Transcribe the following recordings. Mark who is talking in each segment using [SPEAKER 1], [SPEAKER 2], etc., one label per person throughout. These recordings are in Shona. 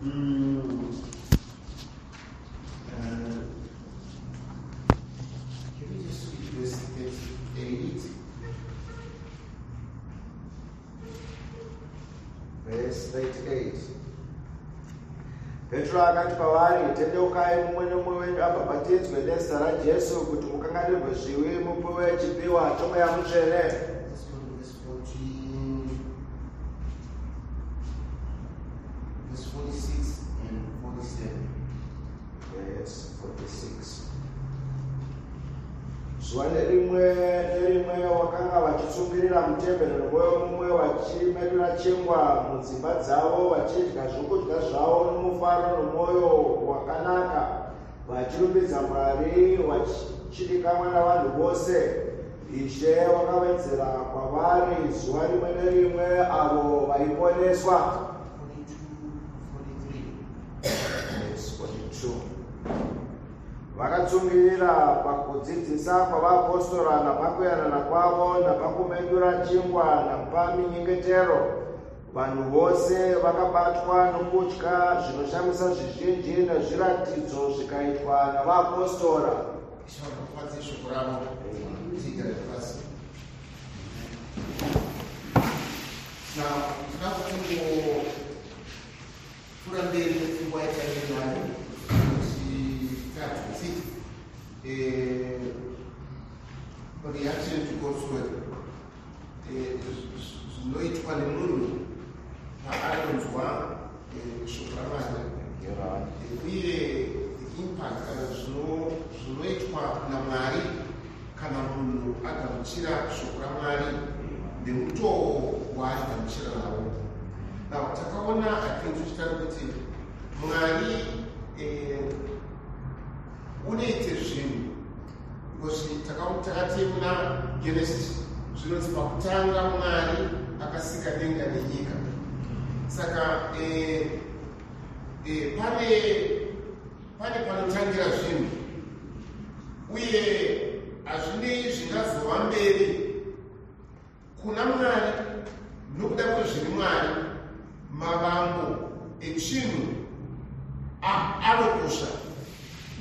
[SPEAKER 1] Can we just read verse 38?
[SPEAKER 2] Verse 38. Petro akati kwavari, "Tendeukai mumwe nemumwe wenyu abhabhatidzwe nezita raJesu kuti mukanganirwe zvivi, mupiwe chipiwa choMweya Mutsvene."
[SPEAKER 1] Let's go to verse 40, verse 46 and 47.
[SPEAKER 2] Verse 46. Zuva nerimwe nerimwe wakanga vachitsungirira mutemberi nomwoyo mumwe, vachimedura chingwa mudzimba dzavo, vachidya zvokudya zvavo nomufaro nomwoyo wakanaka, vachirumbidza Mwari, vachidikanwa navanhu vose. Ishe wakawedzera kwavari zuva rimwe nerimwe avo vaiponeswa.
[SPEAKER 1] 42, 43.
[SPEAKER 2] Verse 42. Vakatsungirira pakudzidzisa kwavaapostora, napakuyanana kwavo, napakumedura chingwa, napaminyengetero. Vanhu vose vakabatwa nokutya, zvinoshamisa zvizhinji nezviratidzo zvikaitwa navaapostora.
[SPEAKER 1] Ishe varopafadze shoko ravo. Tigare pasi. Now, tinoda kungopfuura mberi nepfungwa yataive nayo kuti tati reaction to God's word, zvinoitwa nemunhu paanonzwa shoko raMwari, uye the impact kana zvinoitwa naMwari kana munhu agamuchira shoko raMwari nemutoo waarigamuchira nawo. Now, takaona, I think, tichitari kuti Mwari unoite zvinhu, because takati muna Genesis zvinonzi pakutanga Mwari akasika denga nenyika. Saka pane panotangira zvinhu, uye hazvinei zvingazova mberi kuna Mwari. Nokuda kwezviri Mwari, mavambo echinhu anokosha,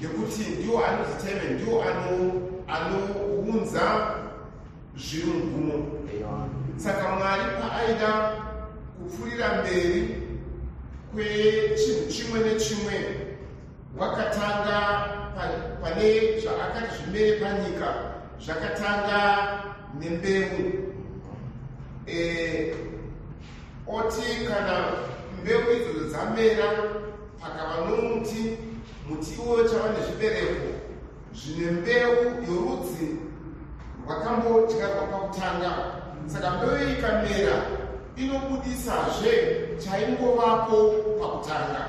[SPEAKER 1] nekuti ndiwo anodetermine, ndiwo anounza zviri mugumo. Saka Mwari paaida kupfuurira mberi kwechinhu chimwe nechimwe, wakatanga pane zvaakati zvimere panyika, zvakatanga nembeu. Oti kana mbeu idzodzo dzamera, pakava nomuti, muti iwoyo chava nezvibereko zvine mbeu yorudzi rwakambodyarwa pakutanga. Saka mbeu ikamera, inobudisazve chaingovapo pakutanga.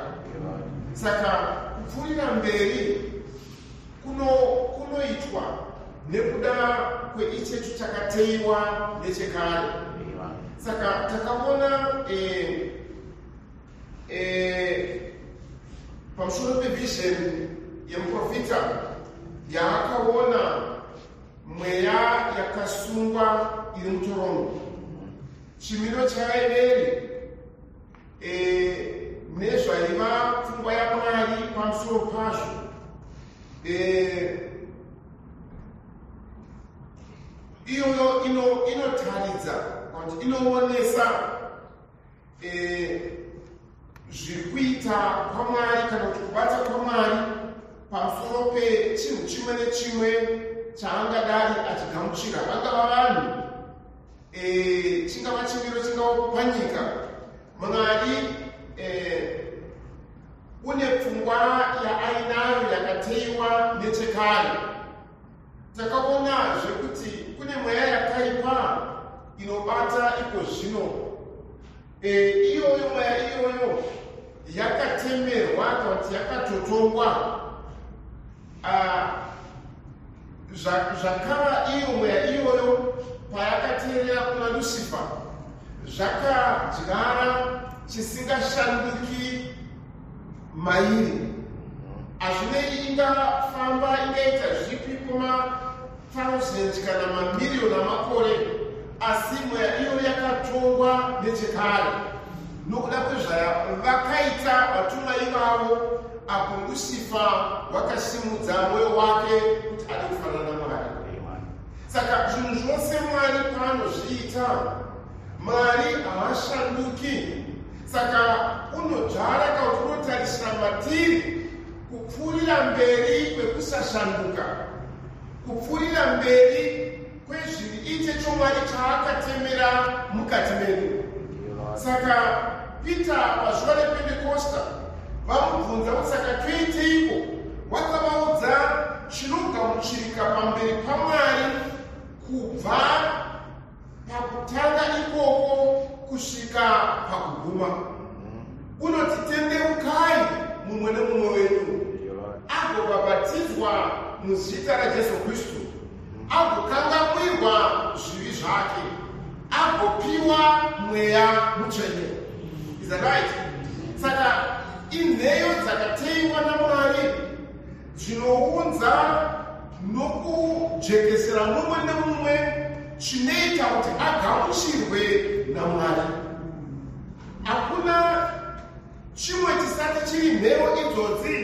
[SPEAKER 1] Saka kupfuurira mberi kunoitwa nekuda kweichecho chakateiwa nechekare. Saka takaona pamusoro pevision yemuprofita yaakaona mweya yakasungwa iri mutorongo, chimiro chaiveri nezvaiva pfungwa yaMwari pamusoro pazvo. Iyoyo inotaridza kuti inoonesa zviri kuita kwaMwari kana kuti kubata kwaMwari pamusoro pechinhu chimwe nechimwe chaangadari achigamuchira, vangava vanhu, chingava chimiro, chingava panyika. Mwari une pfungwa yaainayo yakateiwa nechekare. Takaona zvekuti kune mweya yakaipa inobata iko zvino. Iyoyo mweya iyoyo yakatemerwa kana kuti yakatotongwa. Zvakava iyo mweya iyoyo payakateerera kuna Lucifer, zvakadyara chisingashanduki mairi. Hazvinei ingafamba, ingaita zvipi kuma-thousands kana mamiriyoni amakore, asi mweya iyo yakatongwa nechekare nokuda kwezvavakaita vatumwa. Apo Lusifa wakasimudza mwoyo wake kuti ade kufanana naMwari. Saka zvinhu zvose Mwari paanozviita, Mwari haashanduki. Saka unodzvara kana kuti unotarisira matiri kupfuurira mberi kwekusashanduka, kupfuurira mberi kwezviri ichecho Mwari chaakatemera mukati medu. Saka Peter pazuva rePentekosta vamubvunza kuti saka toiteiko, wakavaudza chinogamuchirika pamberi paMwari kubva pakutanga ikoko kusvika pakuguma. Unoti tendeukai mumwe nemumwe wenyu agobhabhatidzwa muzita raJesu Kristu, agokangamwirwa zvivi zvake, agopiwa Mweya Mutsvene. Is that right? Saka inheyo dzakateiwa naMwari dzinounza nokujekesera mumwe nemumwe chinoita kuti agamuchirwe naMwari. Hakuna chimwe chisati chiri nheyo idzodzi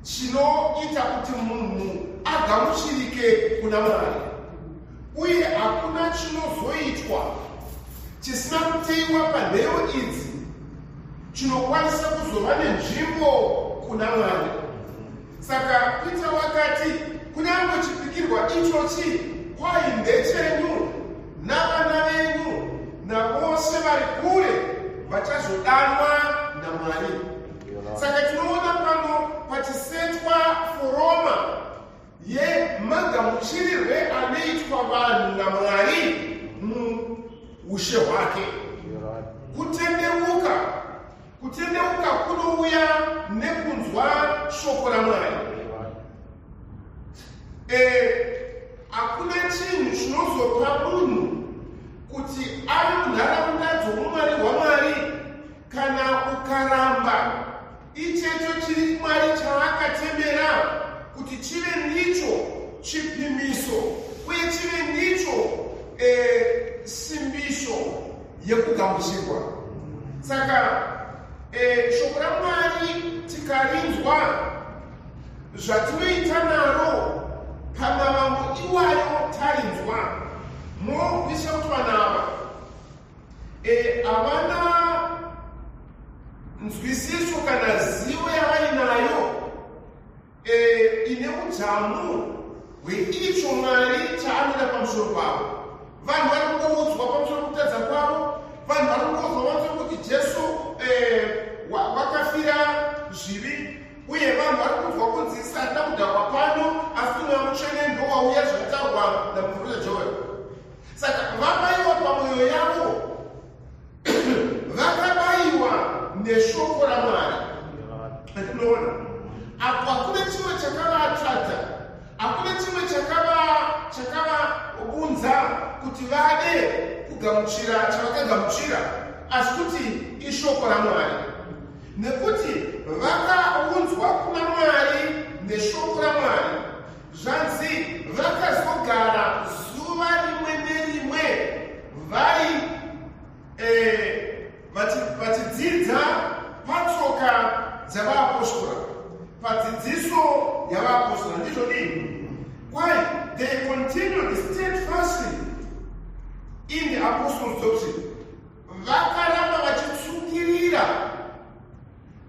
[SPEAKER 1] chinoita kuti munhu agamuchirike kuna Mwari, uye hakuna chinozoitwa chisina kuteiwa panheyo idzi chinokwanisa kuzova nenzvimbo kuna Mwari. Saka Peter wakati kunyange chipikirwa ichochi kwai ndechenyu navana venyu navose vari kure vachazodanwa naMwari. Saka tinoona pano pachisetwa foroma yemagamuchirirwe anoitwa vanhu naMwari muushe hwake. Kutendeuka, kutendeuka kunouya nekunzwa shoko raMwari. Hakuna chinhu chinozopa munhu kuti ari munharaunda dzoumwari hwaMwari kana ukaramba ichecho chiri Mwari chaakatemera kuti chive ndicho chipimiso uye chive ndicho simbiso yekugamuchirwa. Saka shoko raMwari tikarinzwa, zvatinoita naro pamavambo iwayo tarinzwa, mohwisa kuti vanhu ava havana nzwisiso kana zivo yavainayo ine udzamu hweicho Mwari chaanoda pamusoro pavo. Vanhu vari kungoudzwa pamusoro pekutadza kwavo, vanhu vari kungoudzwa pamusoro kuti Jesu wakafira zvivi, uye vanhu vari kunzwa kunzi hatina kudhakwa pano, asi Mweya Mutsvene ndowauya zvakataurwa namuprofita Joel. Saka vabayiwa pamwoyo yavo, vakabayiwa neshoko raMwari. Atinoona apo hakuna chimwe chakavatsvadza, hakuna chimwe chakavaunza kuti vade kugamuchira chavakagamuchira, asi kuti ishoko raMwari, nekuti vakaunzwa kuna Mwari neshoko raMwari. Zvanzi vakazogara zuva rimwe nerimwe vari vachidzidza patsoka dzavaapostora, padzidziso yavaapostora. Ndizvo dii? Why they continued steadfastly in the apostles' doctrine. Vakaramba vachitsungirira.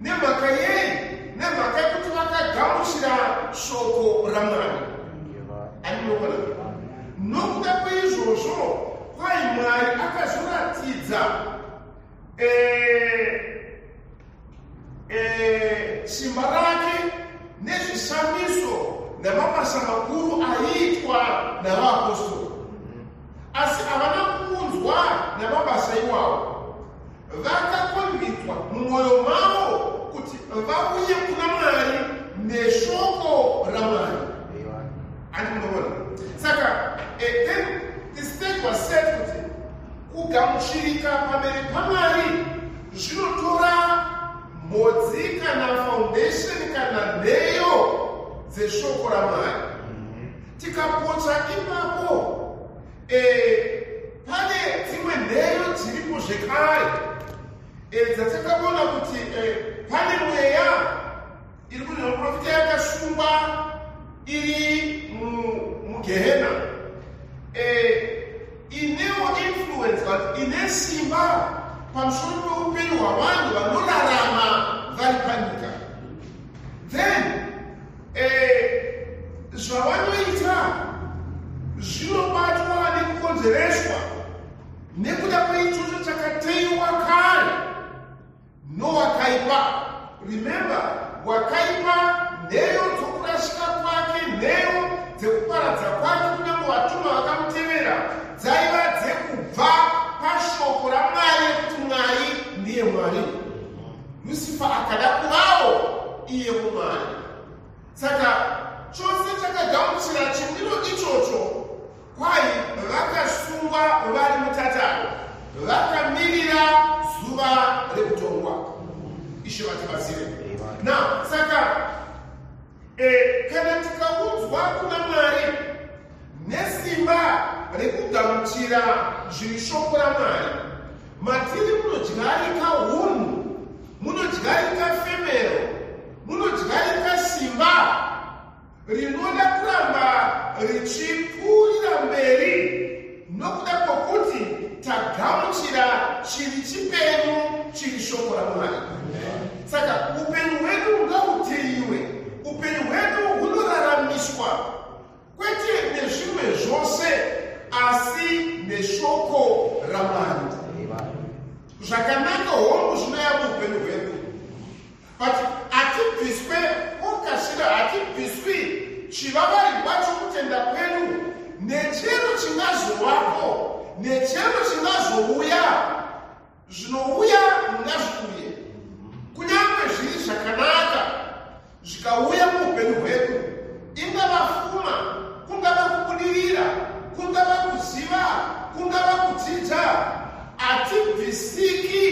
[SPEAKER 1] Nemhaka yei? Nemhaka yekuti vakagamuchira shoko raMwari. Andinokona nokuda kweizvozvo kwai Mwari akazoratidza simba rake nezvishamiso namabasa makuru aiitwa navaapostori, asi havana kuunzwa namabasa iwawo. Vakakonvidzwa mumwoyo mavo kuti vauye kuna Mwari neshoko raMwari. Andinoona saka then the stage was set kuti kugamuchirika pamberi paMwari zvinotora mhodzi kana foundation kana nheyo dzeshoko raMwari. Tikapotsa ipapo, pane dzimwe nheyo dziripo zvekare dzatakaona kuti pane mweya. Iri kunzi muprofita yakasungwa iri mugehena, inewo influence but ine simba pamusoro peupenyu hwavanhu vanorarama vari panyika. Then zvavanoita zvinobatwa nekukonzereswa nekuda kweichocho chakateiwa kare nowakaipa. Remember, wakaipa nheyo dzokurasika kwake, nheyo dzekuparadza kwake, kunyange vatumwa vakamutevera, dzaiva dzekubva pashoko raMwari rekuti Mwari ndiye Mwari. Lucifer akada kuvawo iyewo Mwari. Saka chose chakagamuchira chimiro ichocho, kwai vakasungwa vari mutataro, vakamirira zuva rekutongwa. Ishe vatibatsire. Now, saka kana tikaudzwa kuna Mwari nesimba rekugamuchira zviri shoko raMwari, matiri munodyarika hunhu, munodyarika femero, munodyarika simba rinoda kuramba richipfuurira mberi nokuda kwokuti tagamuchira chiri chipenyu, chiri shoko raMwari. Saka upenyu hwedu ngauteiwe, upenyu hwedu hunoraramiswa kwete nezvimwe zvose asi neshoko raMwari. Zvakanaka, hongu, zvinouya muupenyu hwedu, but hatibviswe okasira, hatibviswi chivavarirwa chokutenda kwedu nechero chingazovapo, nechero chingazouya. Zvinouya ngazviuye, kunyange zviri zvakanaka zvikauya muupenyu hwedu, ingava fuma, kungava kubudirira, kungava kuziva, kungava kudzidza, hatibvisiki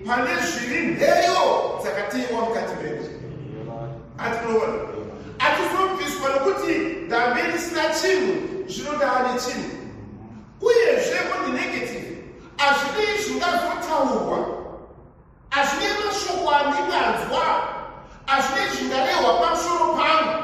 [SPEAKER 1] pane zviri nheyo dzakateiwa mukati medu. Atinoona hatizobviswa nokuti ndambe ndisina chinhu, zvino ndaane chinhu. Uyezve on the negative, hazvinei zvingazotaurwa, hazvinei mashoko andinganzwa, hazvinei zvingarehwa pamusoro pangu,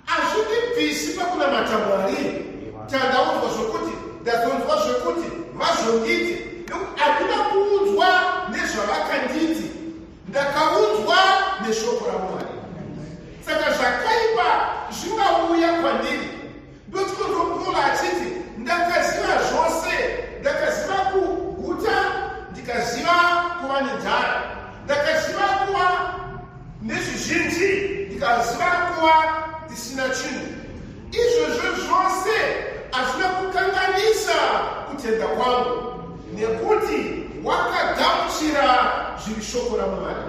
[SPEAKER 1] hazvindibvisi pakunamata Mwari. Tandaudzwa zvokuti, ndazonzwa zvekuti vazvonditi, nekuti handina kuunzwa nezvavakanditi, ndakaunzwa neshoko raMwari. Saka zvakaipa zvingauya kwandiri, ndotikonzwa Paul achiti, "Ndakaziva zvose, ndakaziva kuguta, ndikaziva kuva nenzara, ndakaziva kuva nezvizhinji, ndikaziva kuva ndisina chinhu. Izvozvo zvose hazvina kukanganisa kutenda kwangu, nekuti wakagamuchira zviri shoko raMwari."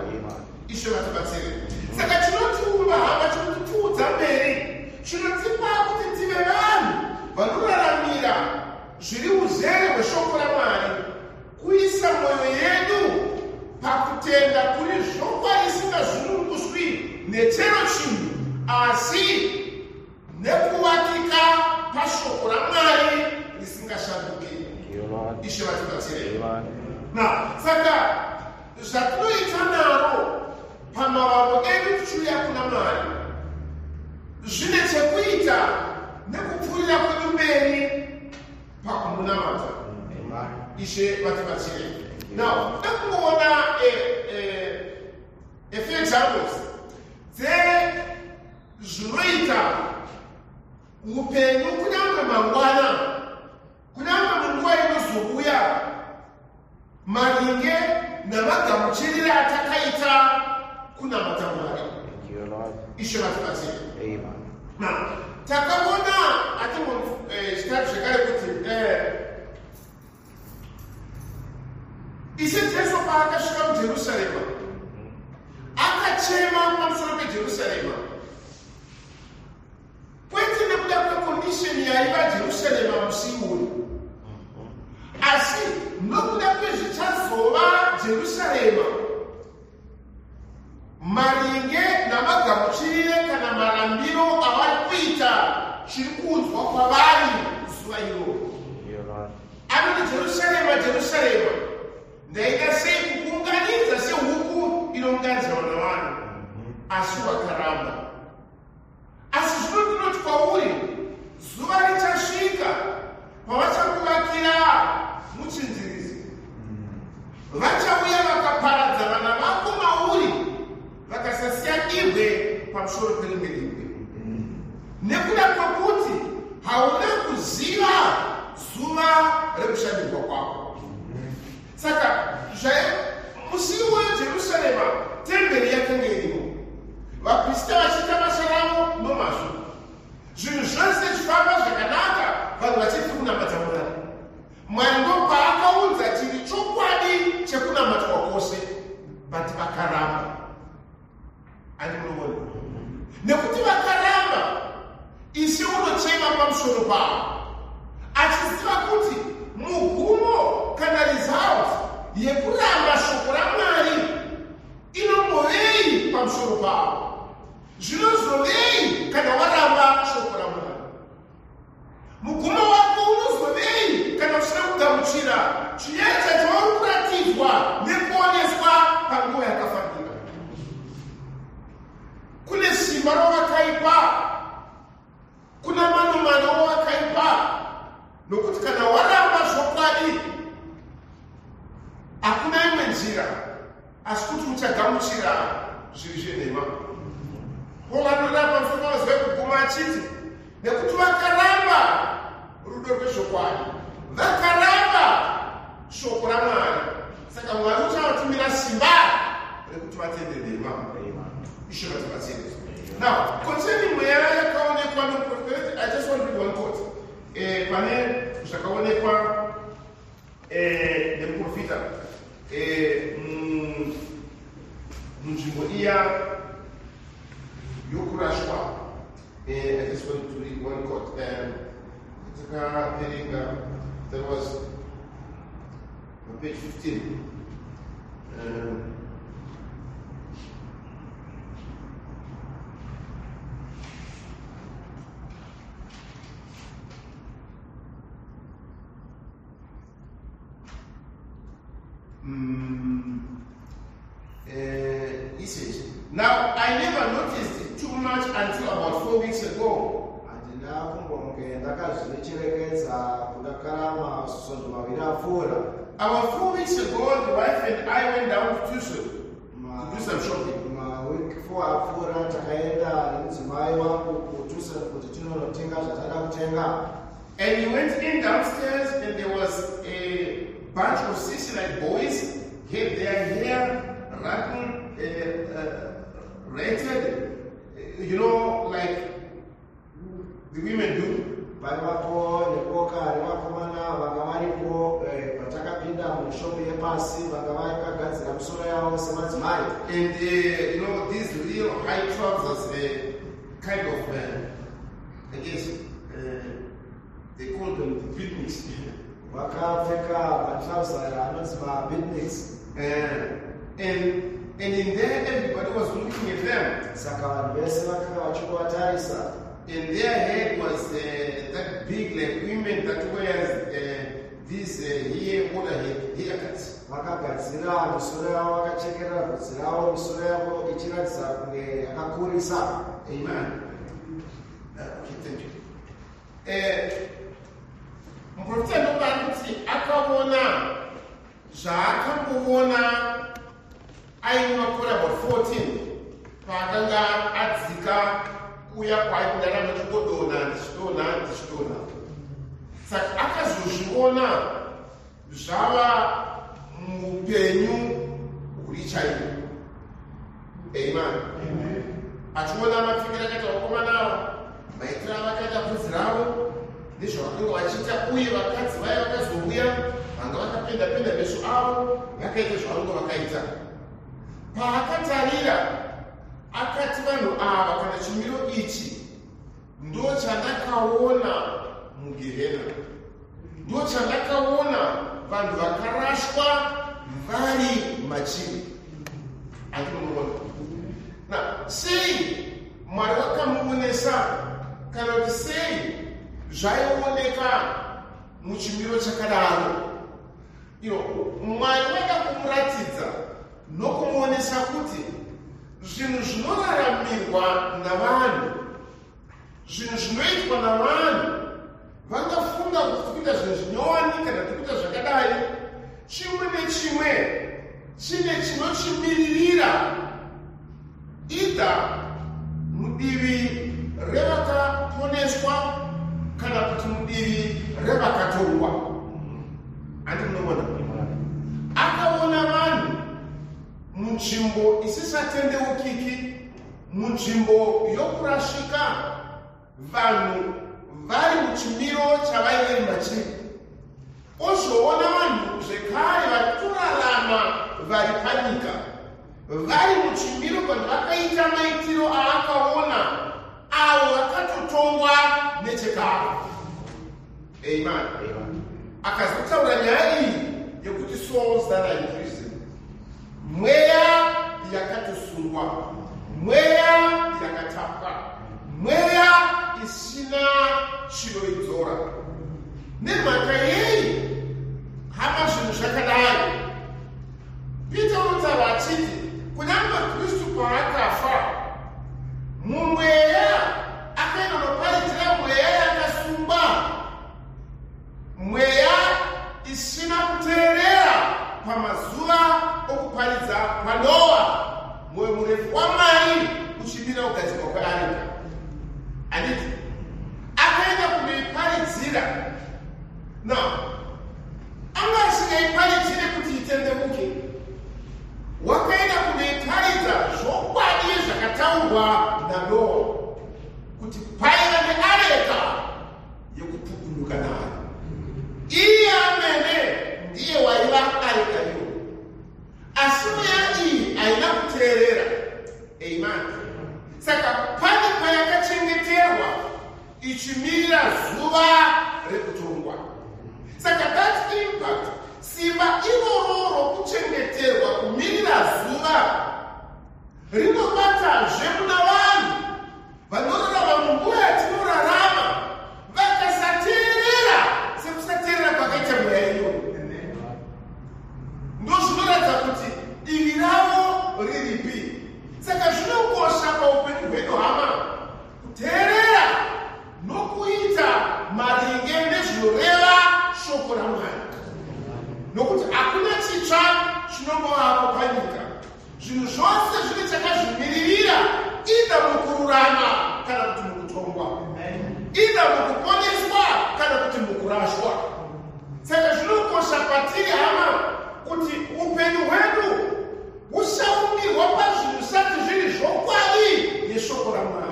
[SPEAKER 1] Ishe vatibatsire. Saka chinotiumba, hama, chinotipfuudza mberi, chinotipa kuti tive vanhu vanoraramira zviri uzere hweshoko raMwari, kuisa mwoyo yedu pakutenda kuri zvokwadi isingazununguswi nechero chinhu, asi nekuvakika pashoko raMwari risingashanduki. Ishe vatibatsire. Na saka zvatinoita naro pamavambo edu tichiuya kuna Mwari zvine chekuita nekupfuurira kwedu mberi pakumunamata. Ishe vatibatsire. Now, toda kungoona a few examples dzezvinoita upenyu, kunyange mangwana, kunyange munguva inozouya, maringe namagamuchirire atakaita kunamata Mwari. Ishe vatibatsire. Na takaona atimbo chitatu zvekare kuti Ishe Jesu paakasvika muJerusarema, akachema pamusoro peJerusarema, kwete nekuda kwecondition yaiva Jerusarema musi iwoyo, asi nokuda kwezvichazova Jerusarema maringe namagamuchirire kana marambiro avari kuita chiri kuunzwa kwavari zuva iroro. Anoti, "Jerusarema, Jerusarema, ndaida sei kukuunganidza sehuku inounganidza vana vanhu. Asi wakaramba. Asi zvino ndinoti kwauri, zuva richasvika pavachakuvakira muchinjirizi. Vachauya vakaparadza vana vako mauri, vakasasiya ibwe pamusoro perimwe ibwe. Nekuda kwekuti hauna kuziva zuva rekushandirwa kwako. Saka musi iwoyo Jerusarema temberi yakanga irimo, vaprista vachiita basa ravo nomazvo, zvinhu zvose zvichifamba zvakanaka, vanhu vachiti kunamata Mwari. Mwari ndopaakaunza chiri chokwadi chekunamatwa kwose, but vakaramba. Ani munoona? Nekuti vakaramba, Ishe unochema pamusoro pavo, achiziva kuti mugumo kana result yekuramba shoko raMwari inombovei pamusoro pavo. Zvinozovei kana waramba shoko raMwari? Mugumo wako unozovei kana usina kugamuchira chiedza chauri kuratidzwa nekuoneswa panguva yakafanira? Kune simba rovakaipa, kuna manomano owakaipa, nokuti kana waramba zvokwadi hakuna imwe nzira asi kuti uchagamuchira zviri zvenhema. Paul anoreva pamusoro pamazuva ekuguma achiti, nekuti vakaramba rudo rwezvokwadi, vakaramba shoko raMwari, saka Mwari uchavatumira simba rekuti vatende nhema. Ishe vatibatsire. Now, concerning mweya yakaonekwa nomuprofita, I just want to read one quote. Pane zvakaonekwa nemuprofita munzvimbo iya yokurashwa. I just want to read one quote. Takaverenga, that was on page 15. He says, now I never noticed it too much until about 4 weeks ago.
[SPEAKER 2] Handina kumbonge ndakazvicherekedza kudakara masvondo maviri apfuura.
[SPEAKER 1] About 4 weeks ago, the wife and I went down to Tucson to do some shopping.
[SPEAKER 2] Mawiki 4 apfuura takaenda nemudzimai wangu kuTucson kuti tinonotenga zvatada kutenga.
[SPEAKER 1] And we went in downstairs and there was a bunch of sissy-like boys, had their hair rated, like the women do.
[SPEAKER 2] Paivapo neboka revakomana vanga varipo patakapinda mushopu yepasi, vanga vakagadzira misoro yavo semadzimai.
[SPEAKER 1] And these real high trousers, kind of, I guess, they call them the beatniks.
[SPEAKER 2] Vakapfeka matrousers anonzi mabeatniks.
[SPEAKER 1] And in there, everybody was looking at them.
[SPEAKER 2] Saka vanhu vese vakanga vachingovatarisa.
[SPEAKER 1] And their head was that big, like women that wears these hair, older haircuts.
[SPEAKER 2] Vakagadzira misoro yavo, vakachekerera bvudzi ravo, misoro yavo ichiratidza kunge yakakurisa.
[SPEAKER 1] Amen. Okay, thank you. Muprofita ndobva kuti akaona zvaakamboona aine makore about 14 paakanga adzika kuya kwaaikundarama ndichingodonha, ndichidonha, ndichidonha. Saka akazozviona zvava muupenyu huri chaiwo. Amen. Achiona mapfekero akaita vakomana ava, maitiro avakaita bvudzi ravo nezvavakanga vachiita, uye vakadzi vaya vakazouya vanga vakapenda-penda meso avo, vakaita zvavanga vakaita. Paakatarira akati, vanhu ava kana chimiro ichi ndo chandakaona mugehena, ndo chandakaona vanhu vakarashwa vari machiri. Andinoona na sei Mwari vakamuonesa, kana kuti sei zvaioneka muchimiro chakadaro? Mwari vada kumuratidza nokumuonesa kuti Zvinhu zvinoraramirwa navanhu, zvinhu zvinoitwa navanhu, vangafunga kuti tikuita zvinhu zvinyowani kana tikuita zvakadai. Chimwe nechimwe chine chinochimiririra, either mudivi revakaponeswa kana kuti mudivi revakatongwa. Handi munoona, akaona vanhu munzvimbo isisatendeukiki, munzvimbo yokurashika, vanhu vari muchimiro chavaive machiri. Ozoona vanhu zvekare vari kurarama vari panyika, vari muchimiro, vanhu vakaita maitiro aakaona avo vakatotongwa nechekare. Amen. Akazotaura nyaya iyi yekuti souls that are in prison, mweya yakatosungwa, mweya yakatapwa, mweya isina chinoidzora. Nemhaka yei, hama, zvinhu zvakadai? Peter unotaura achiti kunyange Kristu paakafa mumweya, akaenda noparidzira mweya yakasungwa, mweya isina kuteerera pamazuva okuparidza kwaNoa, mwoyo murefu waMwari uchimira kugadzirwa kweareka. Handiti akaenda kunoiparidzira? Now, anga asingaiparidzire kuti itendeuke. Wakaenda kunoiparidza zvokwadi yezvakataurwa naNoa, kuti paiva neareka yekupukunyuka nayo. Iye amene ndiye waiva areka iyoyo, asi mweya iyi haina kuteerera. Amen. Saka pane payakachengeterwa ichimirira zuva rekutongwa. Saka that impact, simba iroro rokuchengeterwa kumirira zuva, rinobatazve muna vanhu vanorarama munguva yatinorarama, vakasateerera sekusateerera kwakaita mweya iyoyo. Ndo zvinoratidza kuti divi ravo riripi. Saka zvinokosha paupenyu hwedu, hama, kuteerera nokuita maringe nezvinoreva shoko raMwari, nokuti hakuna chitsva chinombovapo panyika. Zvinhu zvose zvine chakazvimiririra, either mukururama kana kuti mukutongwa, either mukuponeswa kana kuti mukurashwa. Saka zvinokosha kwatiri, hama, kuti upenyu hwedu husaumbirwa pazvinhu zvisati zviri zvokwadi yeshoko raMwari.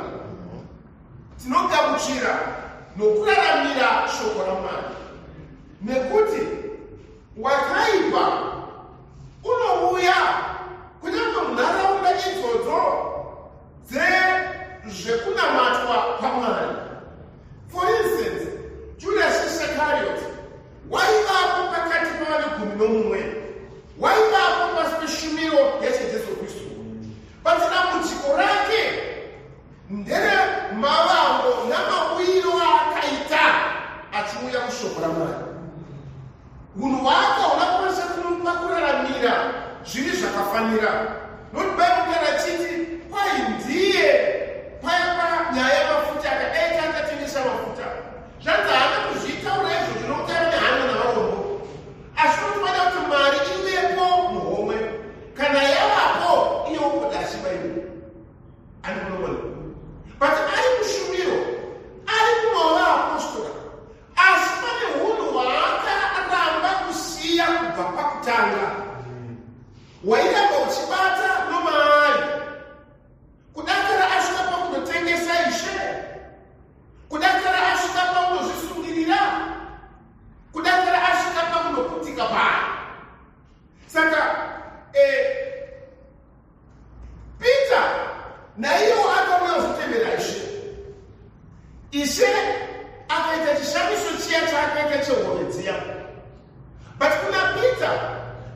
[SPEAKER 1] Tinogamuchira nokuraramira shoko raMwari, nekuti wakaipa unouya kunyange munharaunda idzodzo dzezvekunamatwa kwaMwari. For instance, Judas Iscariot waivapo pakati pavane 11, waivapo pasi peshumiro yacheJesu Kristu, but dambudziko rake nderemavambo namauyiro aakaita achiuya kushoko raMwari. Unhu hwake hauna kukwanisa kumupa kuraramira zviri zvakafanira, nokuti Bhaibheri kana chiti kwai ndiye paya panyaya yemafuta, akadai taakatengesa mafuta, zvanzi haana kuzvitaura izvozvo nokuti ave nehanya navarombo, asi nokuti vada kuti mari ivepo muhomwe. Kana yavapo, iye wopoda achiva iwo andikunoona. But ari mushumiro, ari mumwe wavaapostora, asi pane unhu hwaakaramba kusiya kubva pakutanga, wairamba uchibata nomaari, kudakara asvika pakundotengesa Ishe, kudakara asvika pakundozvisungirira, kudakara asvika pakundoputika paari. Saka Peter naiyewo akauya kuzotevera Ishe. Ishe akaita chishamiso chiya chaakaita chehove dziya, but kuna Peter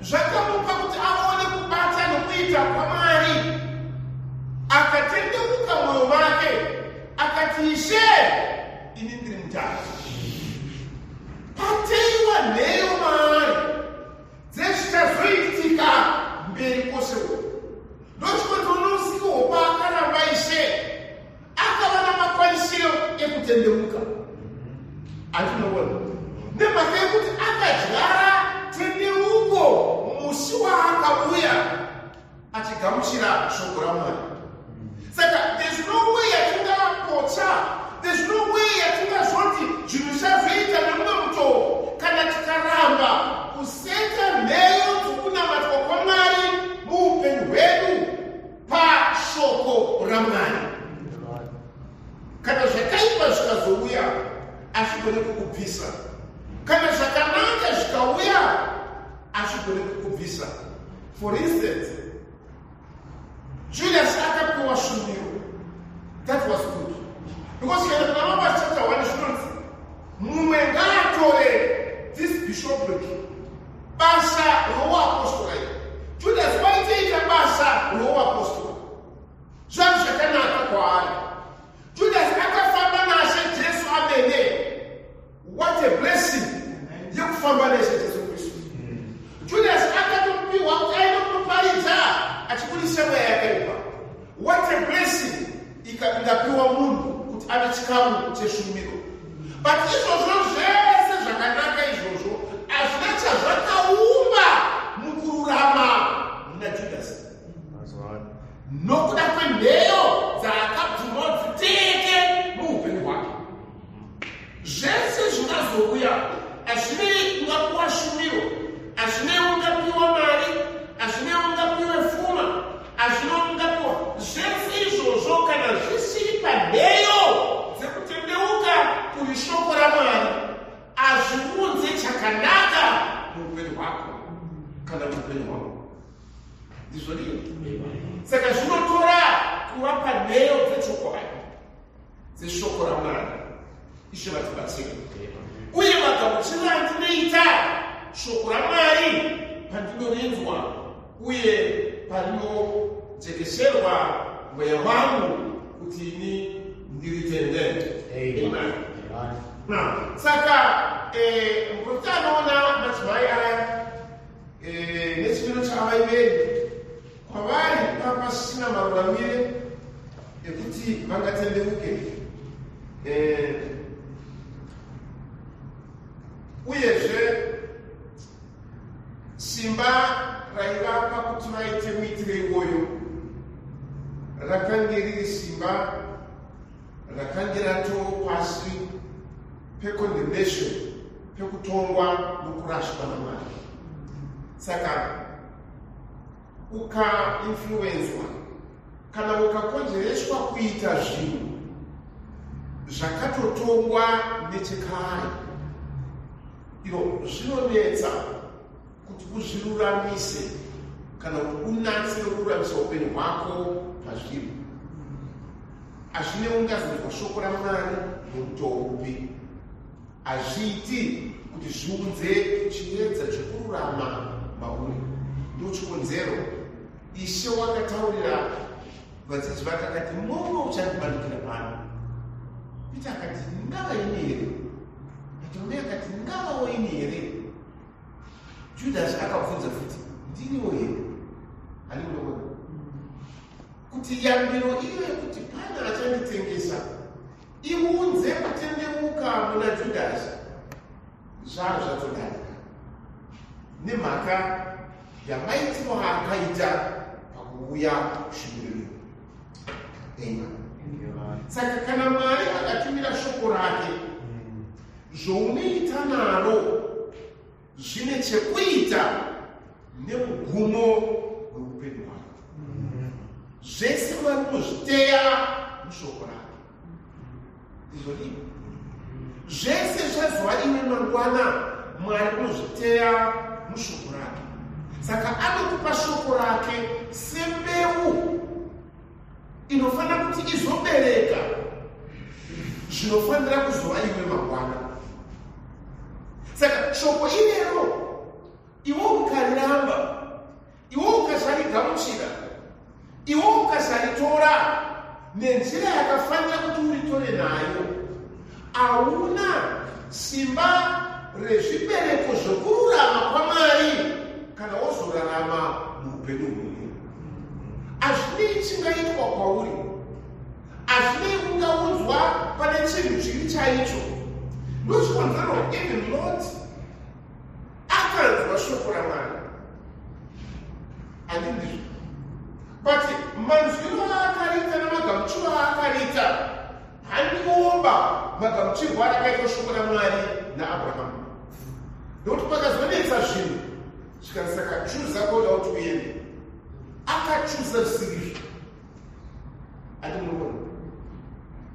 [SPEAKER 1] zvakamupa kuti aone kubata nokuita kwaMwari. Akatendeuka mwoyo wake, akati, "Ishe, ini ndiri mutadzi." Pateiwa nheyo maari dzezvichazoitika mberi kwose uko. Ndochikonzero nousiku kutendeuka. Andinoona nemhaka yekuti akadyara tendeuko musi waakauya achigamuchira shoko raMwari. Saka there's no way yatingapotsa, there's no way yatingazoti zvinhu zvichazoita nemumwe mutoo kana tikaramba kuseta nheyo dzokunamatwa kwaMwari muupenyu hwedu pashoko raMwari. Kana zvakaipa zvikazouya, hazvigone kukubvisa. Kana zvakanaka zvikauya, hazvigone kukubvisa. For instance, Judas akapiwa shumiro. That was good, because kana kuna Romans chapter 1 zvinonzi mumwe ngaatore this bishopric, basa rouapostora iri. Judas waitoita basa rouapostora, zvanhu zvakanaka kwaari. Judas akafamba naShe Jesu amene. What a blessing yekufamba naShe Jesu Kristu. Judas akatopiwa kuti aende kunoparidza achibudisa mweya yakaipa. What a blessing ingapiwa munhu kuti ave chikamu cheshumiro. But izvozvo zvese zvakanaka izvozvo hazvina chazvakaumba mukururama muna Judas, nokuda kwenheyo dzaakabvuma dziteke muupenyu hwake. Zvese zvingazouya, hazvinei ungapiwa shumiro, hazvinei ungapiwa mari, hazvinei ungapiwe pfuma, hazvinei ungapiwa zvese izvozvo, kana zvisiri panheyo dzekutendeuka kuri shoko raMwari, hazviunze chakanaka muupenyu hwako kana muupenyu hwako. Ndizvo saka zvinotora kuva panheyo dzechokwadi dzeshoko raMwari. Ishe vatibatsire. Uye magamuchiro andinoita shoko raMwari pandinorinzwa uye parinojekeserwa mweya wangu kuti ini ndiritende. Amen. Now, saka muprofita anoona madzimai aya nechimiro chavaiveri kwavari papasina maruramire ekuti vangatendeuke. Uyezve simba raivapa kuti vaite muitire iwoyo rakange riri simba rakange ratoo pasi pecondemnation, pekutongwa nokurashwa naMwari. Saka ukainfluenzwa kana ukakonzereswa kuita zvinhu zvakatotongwa nechekare, iro zvinonetsa kuti uzviruramise kana kuti unatse kururamisa upenyu hwako pazviri. Hazvine ungazonzwa shoko raMwari nomutoo upi, hazviiti kuti zviunze chiedza chekururama mauri. Ndochikonzero Ishe wakataurira vadzidzi vake akati, "Mumwe uchandibandukira pano." Pita akati, "Ndingava ini here?" Bartolomeo akati, "Ndingavawo ini here?" Judhasi akabvunza futi, "Ndiniwo here?" Handiunoona kuti yambiro iyo yekuti pane achanditengesa iunze kutendeuka muna Judhasi zvaro zvatodarika nemhaka yamaitiro aakaita pakuuya shumiro. Amen. Saka kana Mwari akatumira shoko rake, zvaunoita naro zvine chekuita nemugumo weupenyu hwako. Zvese Mwari unozviteya mushoko rake. Ndizvodii? Zvese zvazova iwe mangwana, Mwari unozviteya mushoko rake. Saka anokupa shoko rake sembeu inofanira kuti izobereka zvinofanira kuzova iwe mangwana. Saka shoko irero iwe ukariramba, iwe ukasarigamuchira, iwe ukasaritora nenzira yakafanira kuti uritore nayo, hauna simba rezvibereko zvokururama kwaMwari kana wozorarama muupenyu huno. Hazvinei chingaitwa kwauri. Hazvinei kungaudzwa pane chinhu chiri chaicho. Ndochikonzero even Lot akanzwa shoko raMwari, handindizvo? But manzwiro aakariita namagamuchiro aakariita handiomba magamuchirwo arakaitwa shoko raMwari naAbrahamu, nokuti pakazonetsa zvinhu zvikanzi, "Saka chuza koda kuti uende." Akachuza zvisirizvo, ati munoona,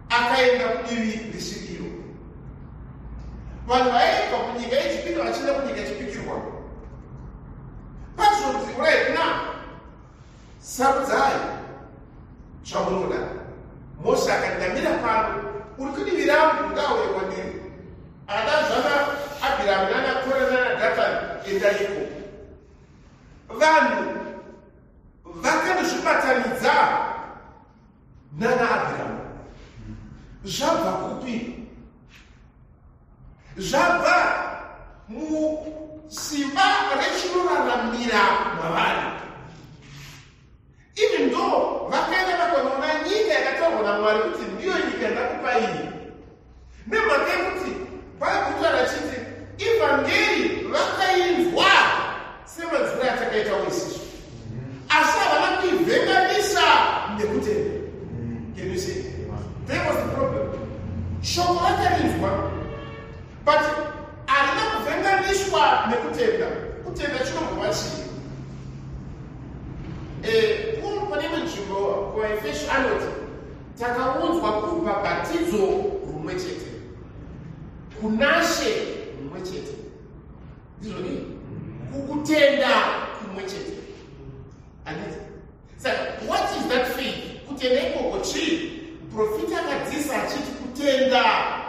[SPEAKER 1] akaenda kudivi risiri iro. Vanhu vaibva kunyika yechipikirwa vachienda kunyika yechipikirwa, pazvonzi, "Right now, sarudzai zvamunoda." Mose akati, "Ndamira pano, uri kudivi rangu ngauye kwandiri." Ada zvana Abhiramu nana Kora nana Dhatani, endaiko. Vanhu vakandozvibatanidza nana Abhiramu. Zvabva kupi? Zvabva musimba rechinoraramira mavari. Even though vakaenda vakanoona nyika yakataurwa naMwari kuti ndiyo nyika yandakupa iyi, nemhaka yekuti Bhaibheri rachiti ivhangeri vakainzwa semanzwiro atakaitawo isusu, asi havana kuivhenganisa nekutenda. Can you see? There was the problem. Shoko vakarinzwa, but harina kuvhenganiswa nekutenda. Kutenda chinombova chii? Paul pane imwe nzvimbo kuvaEfeso anoti takaunzwa kurubhabhatidzo rumwe chete, kunaShe rumwe chete, ndizvoni, kukutenda kumwe chete, handiti? Saka what is that faith? Kutenda ikoko chii? Profita akadzisa achiti kutenda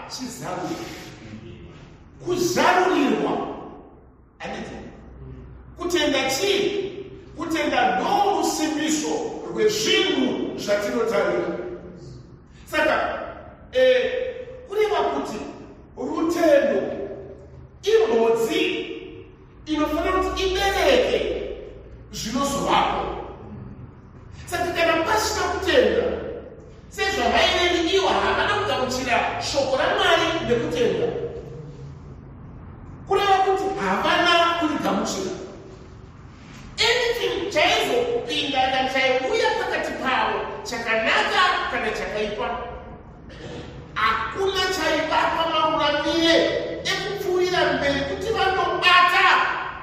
[SPEAKER 1] chizaruro, kuzarurirwa, handiti? Kutenda chii? Kutenda ndo rusimbiso rwezvinhu zvatinotarira. Saka kureva kuti rutendo imhodzi inofanira kuti ibereke zvinozovapo. Saka kana pasina kutenda, sezvavaireri ivo havana kugamuchira shoko raMwari nekutenda, kureva kuti havana kurigamuchira. Anything chaizopinda kana chaiuya pakati pavo, chakanaka kana chakaipa, hakuna chaivapa maruramire ekupfuurira mberi kuti vanobata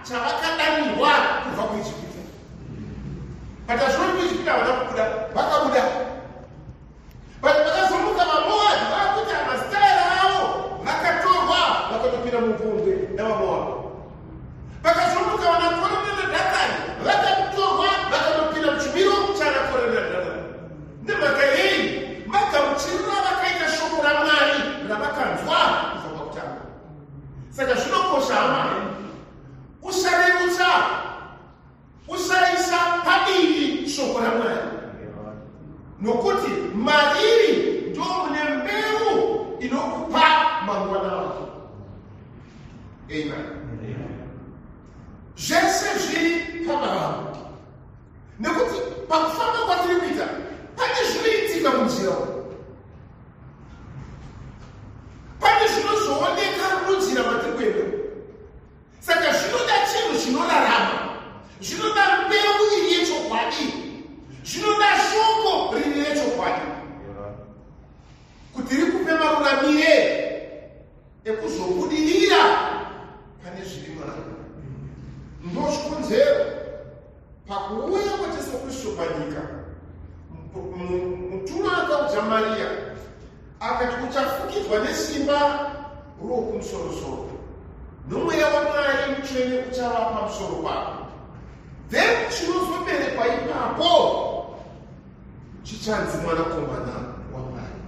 [SPEAKER 1] chavakadanirwa kubva kuIjipita. But hazvino kuIjipita havana kubuda, vakabuda, but vakazomuka vaMoabhi vakuita masitaira avo, vakatorwa vakatopinda mupumbwe navaMoabhi. Vakazomuka vanaKora nanaDhatani, vakatorwa vakatopinda muchimiro chanaKora naDhatani. Nemhaka yei? Magamuchiriro avakaita shoko raMwari ravakanzwa kubva pakutanga. Saka zvinokosha, hama, usarerutsa, usaisa padivi shoko raMwari, nokuti mariri ndo mune mbeu inokupa mangwana wako. Amen. Zvese zviri pamavambo, nekuti pakufamba kwatiri kuita pane zvinoitika munzira umu, pane zvinozooneka munzira matiri kuenda. Saka zvinoda chinhu chinorarama, zvinoda mbeu iri yechokwadi, zvinoda shoko riri rechokwadi kuti rikupe maruramire ekuzobudirira pane zviri mwari. Ndozvikonzero pakuuya kwaJesu Kristu panyika, mutumwa akaudza Mariya akati, "Uchafukidzwa nesimba rowokumusorosoro, nomweya waMwari mutsvene uchava pamusoro pako. Then chinozoberekwa ipapo chichanzi Mwanakomana waMwari."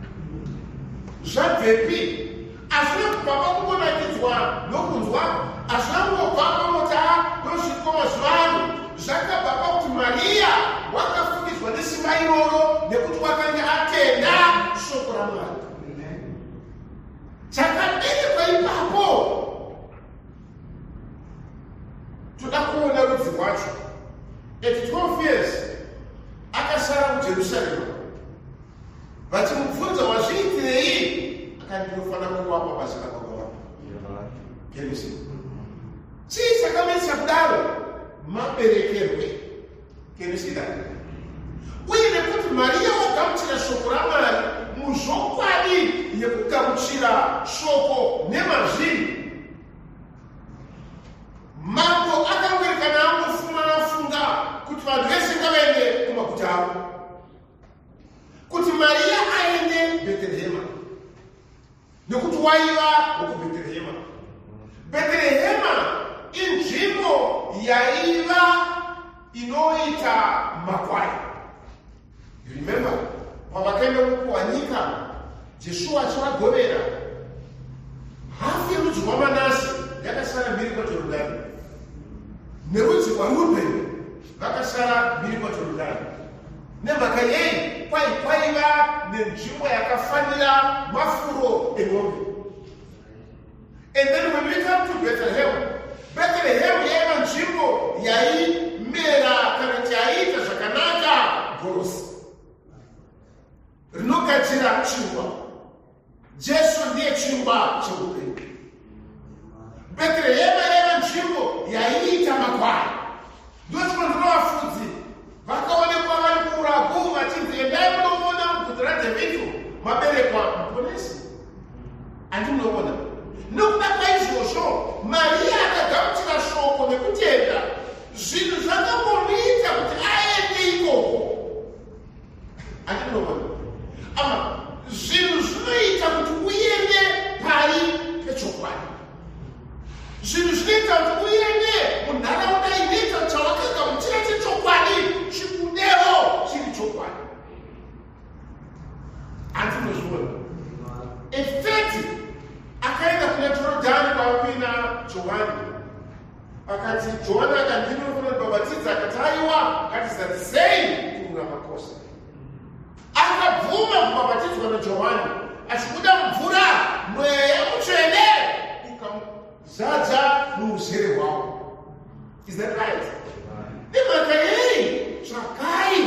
[SPEAKER 1] Zvabvepi? Hazvina kubva pakungonakidzwa nokunzwa, hazvina kungobva pamota nosviko mazuva ano. Zvakabva pakuti Mariya wakafukidzwa nesimba iroro nekuti wakanga atenda shoko raMwari. Chakaberekwa ipapo, toda kuona rudzi rwacho. At 12 years akasara kuJerusarema. Vachimubvunza, "Wazviitirei?" Akati, "Ndinofanira kuvapa basa rababa vangu." Can you see? Chii chakamuitisa kudaro? Maberekerwe. Can you see that? Uye nekuti Mariya wagamuchira shoko raMwari muzvokwadi yekugamuchira shoko nemazviri. Mambo akangoerekana angofuma afunga kuti vanhu vese ngavaende kumaguta avo, kuti Mariya aende Bheterehema, nekuti waiva wekuBheterehema. Bheterehema inzvimbo yaiva inoita makwai. You remember pavakaenda kupuwa nyika, Jeshuwa achivagovera, hafu yerudzi rwaManase yakasara mhiri kwaJorodhani, nerudzi rwaRubheni vakasara mhiri kwaJorodhani. Nemhaka yei? Kwai kwaiva nenzvimbo yakafanira mafuro emombe. And then when we come to Bethlehem, Bethlehem yaiva nzvimbo yaimera, kana kuti yaiita zvakanaka gorosi rinogadzira chingwa. Jesu ndiye chingwa cheupenyu. Bheterehema yaiva nzvimbo yaiita makwai. Ndochikonzero vafudzi vakaonekwa vari kuuragu vachinzi, "Endai munoona muguta raDhavhidhi maberekwa Muponesi." Handi munoona? Nokuda kwaizvozvo, Mariya akagamuchira shoko nekutenda. Zvinhu zvakangomuita kuti aende ikoko. Handi munoona? Ama zvinhu zvinoita kuti uende pari pechokwadi, zvinhu zvinoita kuti uende munharaunda inoita chawakagamuchira chechokwadi chibudewo chiri chokwadi. Handi munozviona? At 30 akaenda kuna Jorodhani kwava kuina Johani. Akati, Johani akati, "Ndinofanira kubhabhatidza." Akati, "Aiwa, ngatizadzisei kururama kwose." Akabvuma kubhabhatidzwa naJohani. Achibuda mumvura, Mweya Mutsvene ukamuzadza muuzere hwavo. Is that right? Nemhaka yei? Tsvakai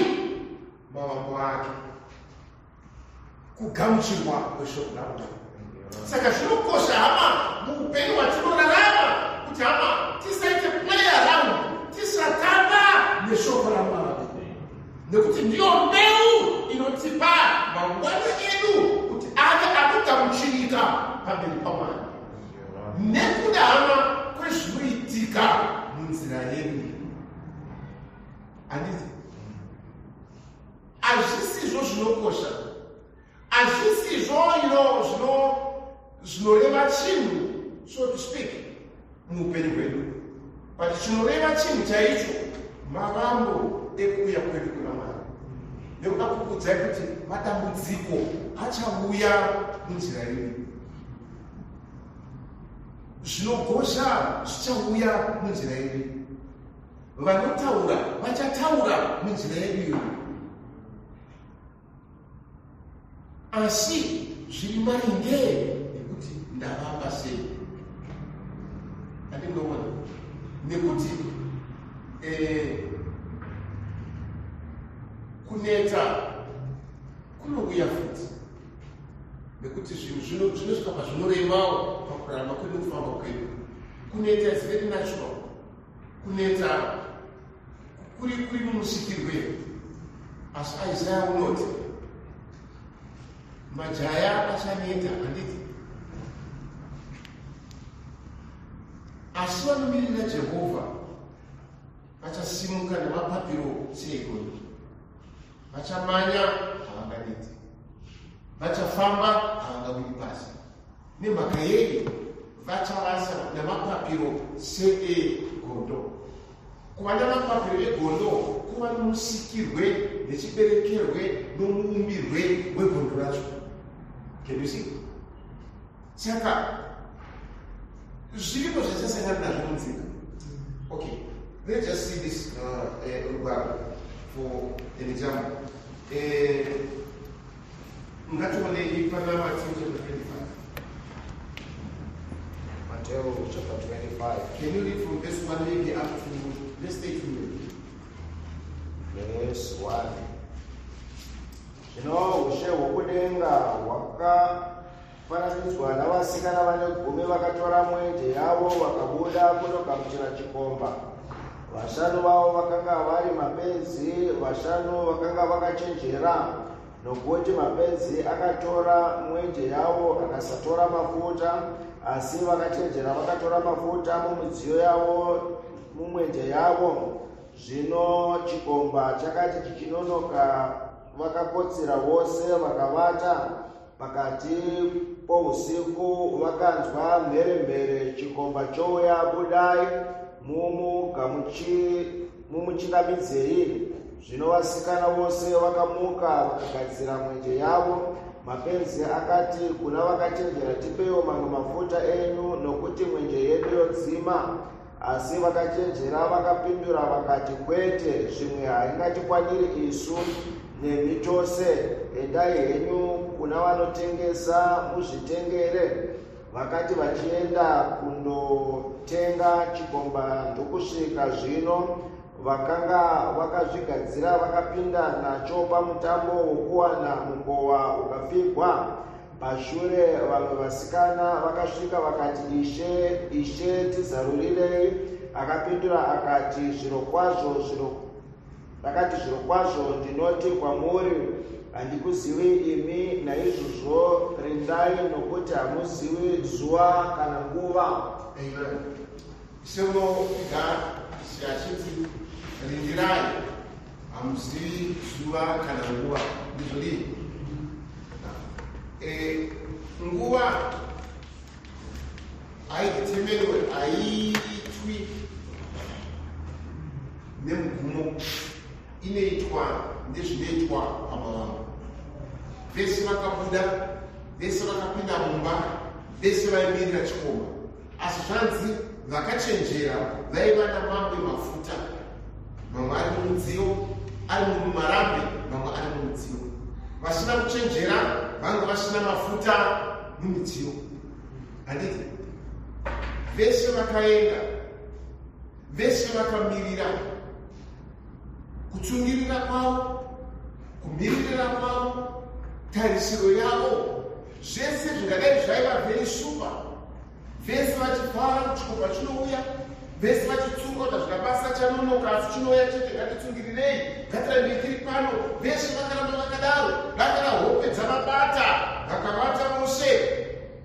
[SPEAKER 1] mavambo ake, kugamuchirwa kweshoko raMwari. Saka zvinokosha, hama, muupenyu hwatinorarama kuti, hama, tisaite play around, tisatamba neshoko raMwari, nekuti ndiyo mbeu inotipa mangwana edu kuti ave anogamuchirika pamberi paMwari. Nekuda, hama, kwezvinoitika munzira yedu, handiti hazvisizvo zvinokosha, hazvisizvo ino zvinoreva chinhu, so to speak, muupenyu hwedu, but chinoreva chinhu chaicho mavambo ekuuya kwedu kuna Mwari. Nekuda kukuudzai kuti matambudziko achauya munzira yedu, zvinogosha zvichauya munzira yedu, vanotaura vachataura munzira yedu iyoyo, asi zviri maringe nekuti ndavamba sei. Andinoona nekuti kuneta kunouya futi, nekuti zvinhu zvinosvika pazvinoremawo pakurarama kwedu, kufamba kwedu. Kuneta is very natural. Kuneta kuri mumusikirwe. Asi Isaya unoti majaya achaneta, handiti? Asi vanomirira Jehovha vachasimuka nemapapiro seegondo, vachamanya, havanganeti, vachafamba, havangawiri pasi. Nemhaka yei? Vachavasa namapapiro seegondo. Kuva namapapiro egondo kuva nomusikirwe nechiberekerwe nomuumbirwe wegondo racho. Can you see? Saka zviripo zvachasangana nazvo munzira. Okay, let's just see this rugwaro for an example. Ngationei pana Matthew chapter 25.
[SPEAKER 2] Matthew chapter 25.
[SPEAKER 1] Can you read from verse 1 maybe up to, let's say, 2 maybe?
[SPEAKER 2] Verse 1. Zvino ushe hwokudenga hwakafananidzwa navasikana vane gumi vakatora mwenje yavo vakabuda kunogamuchira chikomba. Vashanu vavo vakanga vari mapenzi, vashanu vakanga vakachenjera. Nokuti mapenzi akatora mwenje yavo akasatora mafuta, asi vakachenjera vakatora mafuta mumidziyo yavo mumwenje yavo. Zvino chikomba chakati chichinonoka, vakakotsira vose vakavata. Pakati pousiku vakanzwa mheremhere, chikomba chouya, budai mumuchingamidzei. Zvino vasikana vose vakamuka vakagadzira mwenje yavo. Mapenzi akati kuna vakachenjera, tipeiwo mamwe mafuta enyu, nokuti mwenje yedu yodzima. Asi vakachenjera vakapindura vakati, kwete, zvimwe haingatikwaniri isu nemi tose. Endai henyu kuna vanotengesa muzvitengere. Vakati vachienda kundotenga, chikomba ndokusvika. Zvino vakanga vakazvigadzira vakapinda nacho pamutambo wokuwana, mukova ukapfigwa. Pashure vamwe vasikana vakasvika vakati, Ishe, Ishe, tizarurirei. Akapindura akati, zvirokwazvo zviro akati, zvirokwazvo ndinoti kwamuri, handikuzivi imi. Naizvozvo rindai, nokuti hamuzivi zuva kana nguva.
[SPEAKER 1] Amen. Ishe unoga Ishe achiti, rindirai, hamuzivi zuva kana nguva. Ndizvo dii? Nguva haitemerwe, haiitwi nemugumo, inoitwa nezvinoitwa pamavambo. Vese vakabuda, vese vakapinda mumba, vese vaimirira chikomba, asi zvanzi vakachenjera vaiva namamwe mafuta, mamwe ari mumudziyo, ari mumarambi, mamwe ari mumudziyo. Vasina kuchenjera vanga vasina mafuta mumidziyo, handiti? Vese vakaenda, vese vakamirira. Kutsungirira kwavo, kumiririra kwavo, tarisiro yavo, zvese zvingadai zvaiva very super. Vese vachifara kuti chikomba chinouya, vese vachitsunga kuti hazvina basa, chanonoka asi chinouya chete, ngatitsungirirei, ngatirambei tiri pano. Vese vakaramba vakadaro, vakara hope dzavabata, vakavata vose.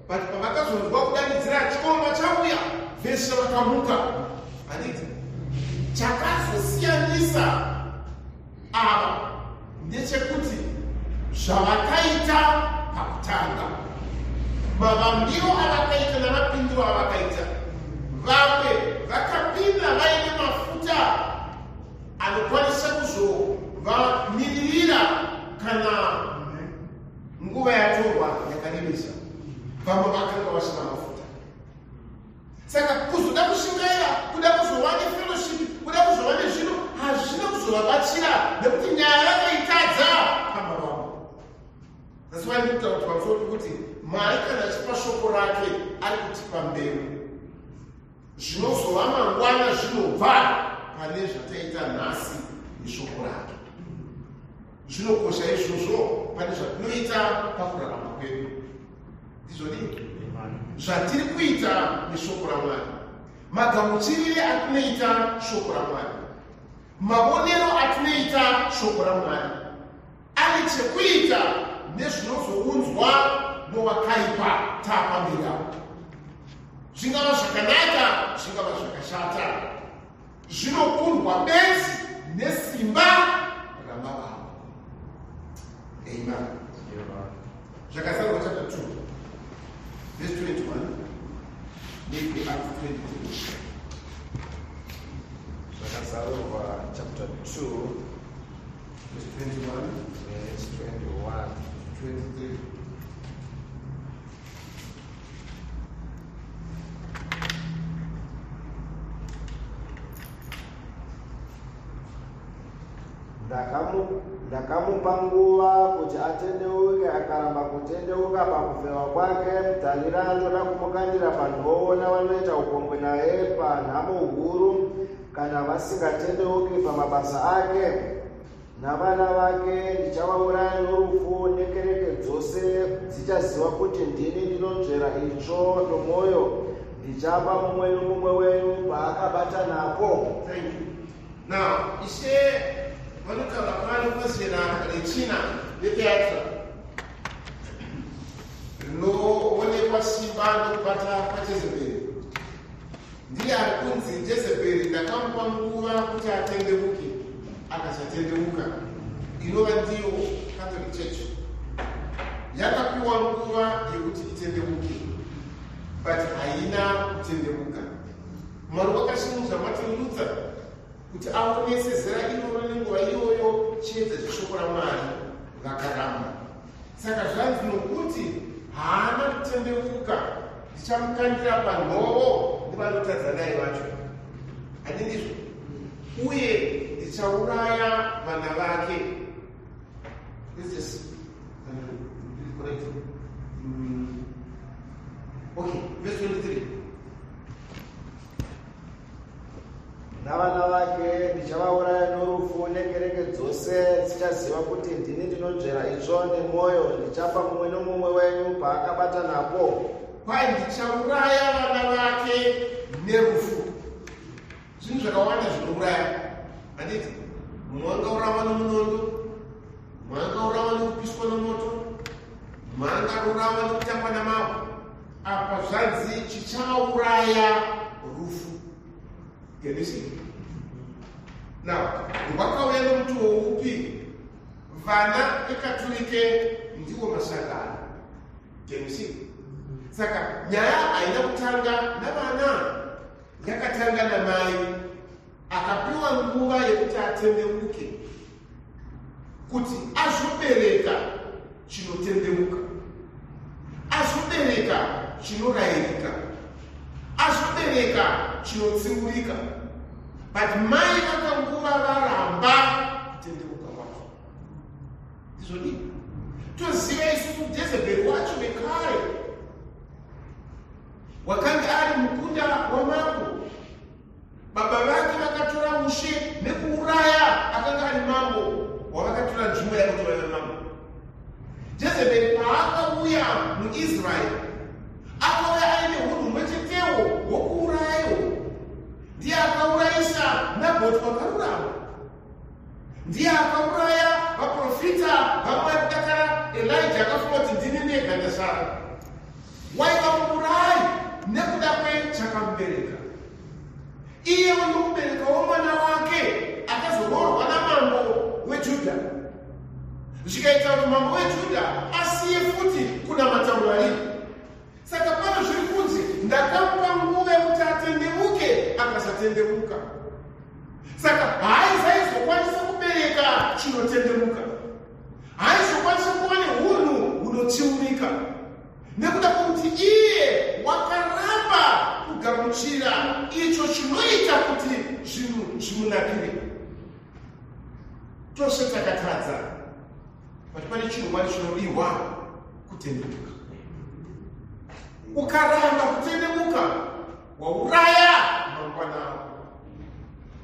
[SPEAKER 1] But pavakazonzwa kudanidzira chikomba chauya, vese vakamuka, handiti? Chakazosiyanisa ava ndechekuti zvavakaita pakutanga, mavambiro avakaita namapindiro avakaita. Vamwe vakapinda vaine mafuta anokwanisa kuzovamiririra kana nguva yatorwa yakaremesa. Vamwe vakanga vasina mafuta. Saka kuzoda kushingaira, kuda kuzova nefellowship, kuda kuzova nezvino, hazvina kuzovabatsira, nekuti nyaya vakaitadza pamavambo. That's why ndikutaura kuti pamusoro pekuti Mwari kana achipa shoko rake, ari kutipa mbeu. Zvinozova mangwana zvinobva pane zvataita nhasi neshoko rake. Zvinokosha izvozvo pane zvatinoita pakurarama kwedu. Ndizvodii zvatiri kuita neshoko raMwari, magamuchirire atinoita shoko raMwari, maonero atinoita shoko raMwari ane chekuita nezvinozounzwa nowakaipa taapamberi apo. Zvingava zvakanaka, zvingava zvakashata, zvinokundwa bedzi nesimba ramavambo. Amen. Zvakazarurwa chapter 2 verse 21, maybe up to 23.
[SPEAKER 2] Zvakazarurwa chapter 2
[SPEAKER 1] verse 21,
[SPEAKER 2] verse 21,
[SPEAKER 1] 23.
[SPEAKER 2] Ndakamupa nguva kuti atendeuke, akaramba kutendeuka pakufeva kwake. Tarira, ndoda kumukandira panhovo navanoita upombwe naye panhamo huru, kana vasingatendeuki pamabasa ake. Navana vake ndichavauraya norufu, nekereke dzose dzichaziva kuti ndini ndinonzvera itsvo nomwoyo. Ndichapa mumwe nomumwe wenyu paakabata napo.
[SPEAKER 1] Thank you. Now, Ishe vanotaura pano pazera rechina reTiatira rinoonekwa simba nokubata kwaJezebheri. Ndiye ari kunzi Jezebheri ndakamupa nguva kuti atendeuke, akasatendeuka. Inova ndiyo Catholic Church yakapiwa nguva yekuti itendeuke, but haina kutendeuka. Mwari wakasimudza Martin Luther kuti aonese zera iroro nenguva iyoyo chiedza cheshoko raMwari, vakaramba. Saka zvanzi nokuti haana kutendeuka, ndichamukandira panhovo nevanotadza naye vacho. Handindizvo? Uye ndichauraya vana vake. This is correct. Okay, verse 23.
[SPEAKER 2] Navana vake ndichavauraya norufu, nekereke dzose dzichaziva kuti ndini ndinonzvera itsvo nemwoyo. Ndichapa mumwe nomumwe wenyu paakabata napo.
[SPEAKER 1] Kwai ndichauraya vana vake nerufu. Zvinhu zvakawanda zvinouraya, handiti? Mumwe angaurawa nomunondo, mumwe angaurawa nokupiswa nomoto, mumwe angaurawa nokutangwa namabwe. Apa zvanzi chichauraya rufu. Can you see? Now, rwakauya nomutoo upi? Vana vekaturike ndiwo masangano. Can you see? Saka nyaya haina kutanga navana, yakatanga namai akapiwa nguva yekuti atendeuke, kuti azobereka chinotendeuka, azobereka chinorayirika, azobereka chinotsiurika. But mai vakanguva varamba kutendeuka kwacho. Ndizvodii? Toziva isusu Jezebheri wacho vekare wakanga ari mukunda wamambo. Baba vake vakatora ushe nekuuraya akanga ari mambo wavakatora nzvimbo yake kuti vave mambo. Jezebheri paakauya muIsraeri, akauya aine unhu humwe chetewo hwokuurayiwo. Ndiye akaurayisa Nabhoti wakarurama, ndiye akauraya vaprofita vaMwari. Dakara Elija akafunga kuti ndini ndega ndasara. Waiva muurayi nekuda kwechakamubereka. Iyewo nokuberekawo mwana wake akazoroorwa namambo weJudha, zvikaita kuti mambo weJudha asiye futi kunamata Mwari. Saka pano zviri kunzi ndakamupa nguva yekuti atendeuke, akasatendeuka. Saka haaizaizokwanisa kubereka chinotendeuka, haaizokwanisa kuva neunhu hunotsiurika, nekuda kwekuti iye wakaramba kugamuchira icho chinoita kuti zvinhu zvimunakire. Tose takatadza, but pane chinhu Mwari chinodiwa, kutendeuka. Ukaramba kutendeuka, wauraya mangwana ako,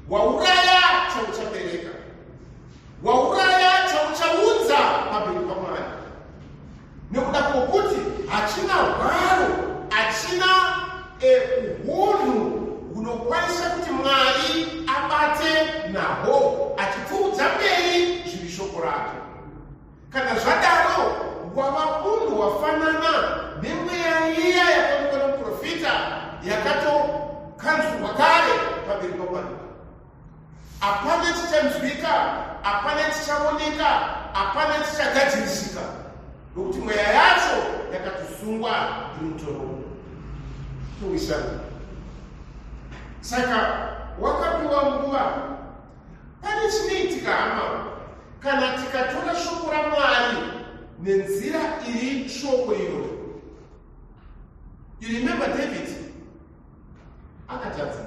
[SPEAKER 1] wauraya chauchabereka, wauraya chauchaunza pamberi paMwari, nekuda kwokuti hachina hwaro, hachina uhunhu hunokwanisa kuti Mwari abate nahwo achipfuudza mberi zviri shoko rake. Kana zvadaro, wava munhu wafanana nemweya iya yakaonekwa nomuprofita, yakatokanzurwa kare pamberi paMwari. Hapana chichanzwika, hapana chichaoneka, hapana chichagadzirisika, nokuti mweya yacho yakatosungwa iri mutorongo. Towisana. Saka wakapiwa nguva. Pane chinoitika, hama, kana tikatora shoko raMwari nenzira iri shoko iroro. You remember David akatadza.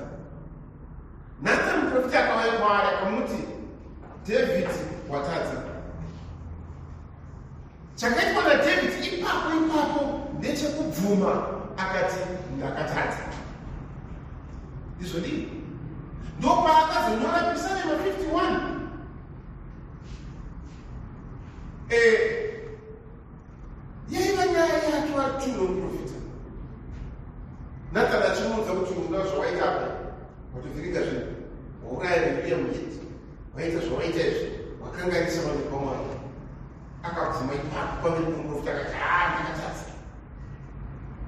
[SPEAKER 1] Nathan muprofita akauya kwaari akamuti, "David, watadza." Chakaitwa naDavid ipapo ipapo ndechekubvuma, akati, "Ndakatadza." Ndizvodii? Ndopaakazonyora Pisarema 51. Yaiva nyaya yake vari two nomuprofita Nathan achimuudza kuti una zvawaita apa, watovhiringa zvinhu, wauraya Uriya muHiti, waita zvawaita izvi, wakanganisa pamberi paMwari. Akabvuma ipapo pamberi pomuprofita akati, "Ha, ndakatadza."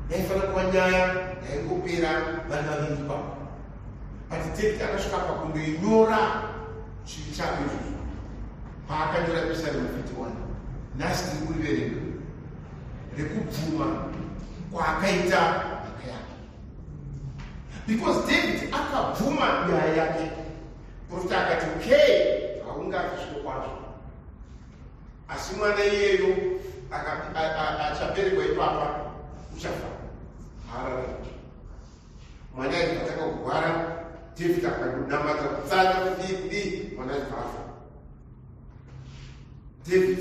[SPEAKER 1] Yaifanira kuva nyaya yaingopera vari vaviri ipapo, but David akasvika pakundoinyora chivi chako izvozvo paakanyora Psalm 51. Nhasi tiri kuriverenga, rekubvuma kwaakaita mhaka yake. Because David akabvuma nyaya yake, profita akati, "Okay, haungafi zvino kwazvo, asi mwana iyeyo achaberekwa ipapa uchafa." Haararami. Mwana achibva atanga kurwara. David akandonamata, kutsanya, kudii kudii, mwana achibva afa. David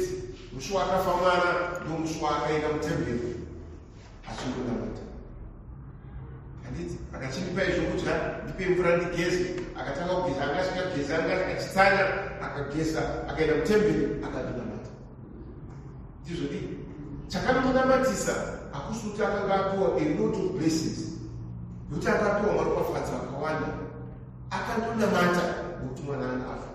[SPEAKER 1] musi waakafa mwana ndo musi waakaenda mutemberi achindonamata, handiti? Akachindipai zvokudya, ndipe mvura ndigeze. Akatanga kugeza, anga asingagezi, anga achitsanya, akageza, akaenda mutemberi, akandonamata. Ndizvo dii chakanomunamatisa? Hakusi kuti akanga apiwa a lot of blessings, nokuti anga apiwa maropafadzo akawanda. Akandonamata nokuti mwana anga afa.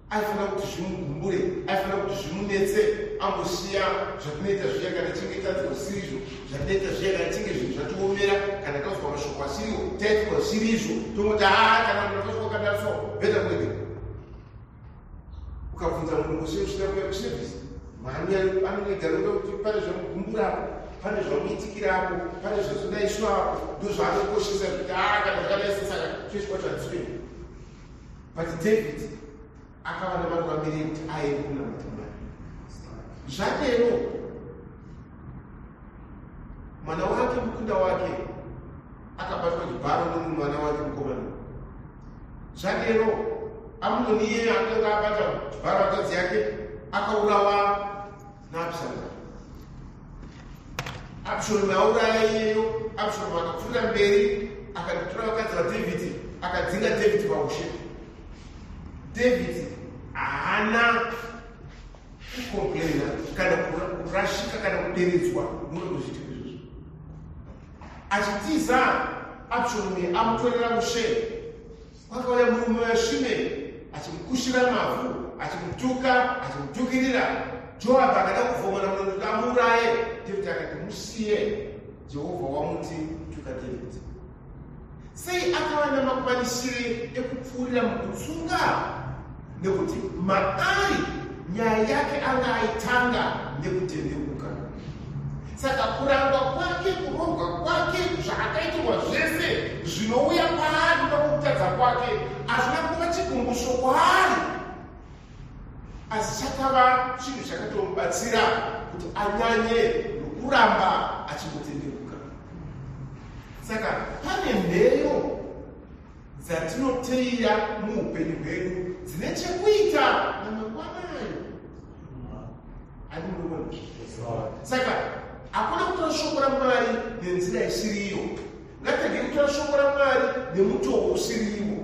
[SPEAKER 1] Aifanira kuti zvimugumbure, aifanira kuti zvimunetse, ambosiya zvatinoita zviya kana tichinge tanzwa zvisiri zvatinoita zviya, kana tichinge zvinhu zvatiomera, kana tanzwa mashoko asiriwo, taitirwa zvisiri izvo, tongoti, "Haa, kana munhu akasvika wakadaro, so better kuregera." Ukabvunza munhu wose usina kuuya kuservice, mhani anonega noda kuti pane zvamugumbura apo, pane zvamuitikira apo, pane zvazodaiswa apo, ndo zvaanokoshesa kuti, "Aa, kana zvakadai, saka chechi kwacho handiswei." But David akava nemaruramiro ekuti aende kunamata Mwari. Zvadero mwana wake, mukunda wake, akabatwa chibharo nomumwe mwana wake mukomana. Zvadero Amunoni iyeye akanga abata chibharo hanzvadzi yake akaurawa naAbsalomu. Absalomu auraya iyeyo, Absalomu akapfuurira mberi, akandotora vakadzi vaDhavhidhi, akadzinga Dhavhidhi paushe. David haana kucomplaina kana kurashika kana kuderedzwa nokuda kwezviitiko izvozvo. Achitiza Absalomu amutorera ushe, kwakauya murume waShimei achimukushira mavhu, achimutuka, achimutukirira. Joabhu akada kuvhomana munhu kuti amuuraye. David akati, "Musiye, Jehovha wamuti tuka David." Sei akava namakwanisire ekupfuurira mukutsunga? Nekuti maari nyaya yake anga aitanga nekutendeuka. Saka kurangwa kwake, kurorwa kwake, zvaakaitirwa zvese zvinouya kwaari pakutadza kwake hazvina kuva chigumbusho kwaari, asi chakava chinhu chakatomubatsira kuti anyanye nokuramba achingotendeuka. Saka pane nheyo dzatinoteya muupenyu hwedu dzine chekuita namangwanayo ani munoona. Saka hakuna kutora shoko raMwari nenzira isiriyo. Ngatirege kutora shoko raMwari nemutoo usiriwo.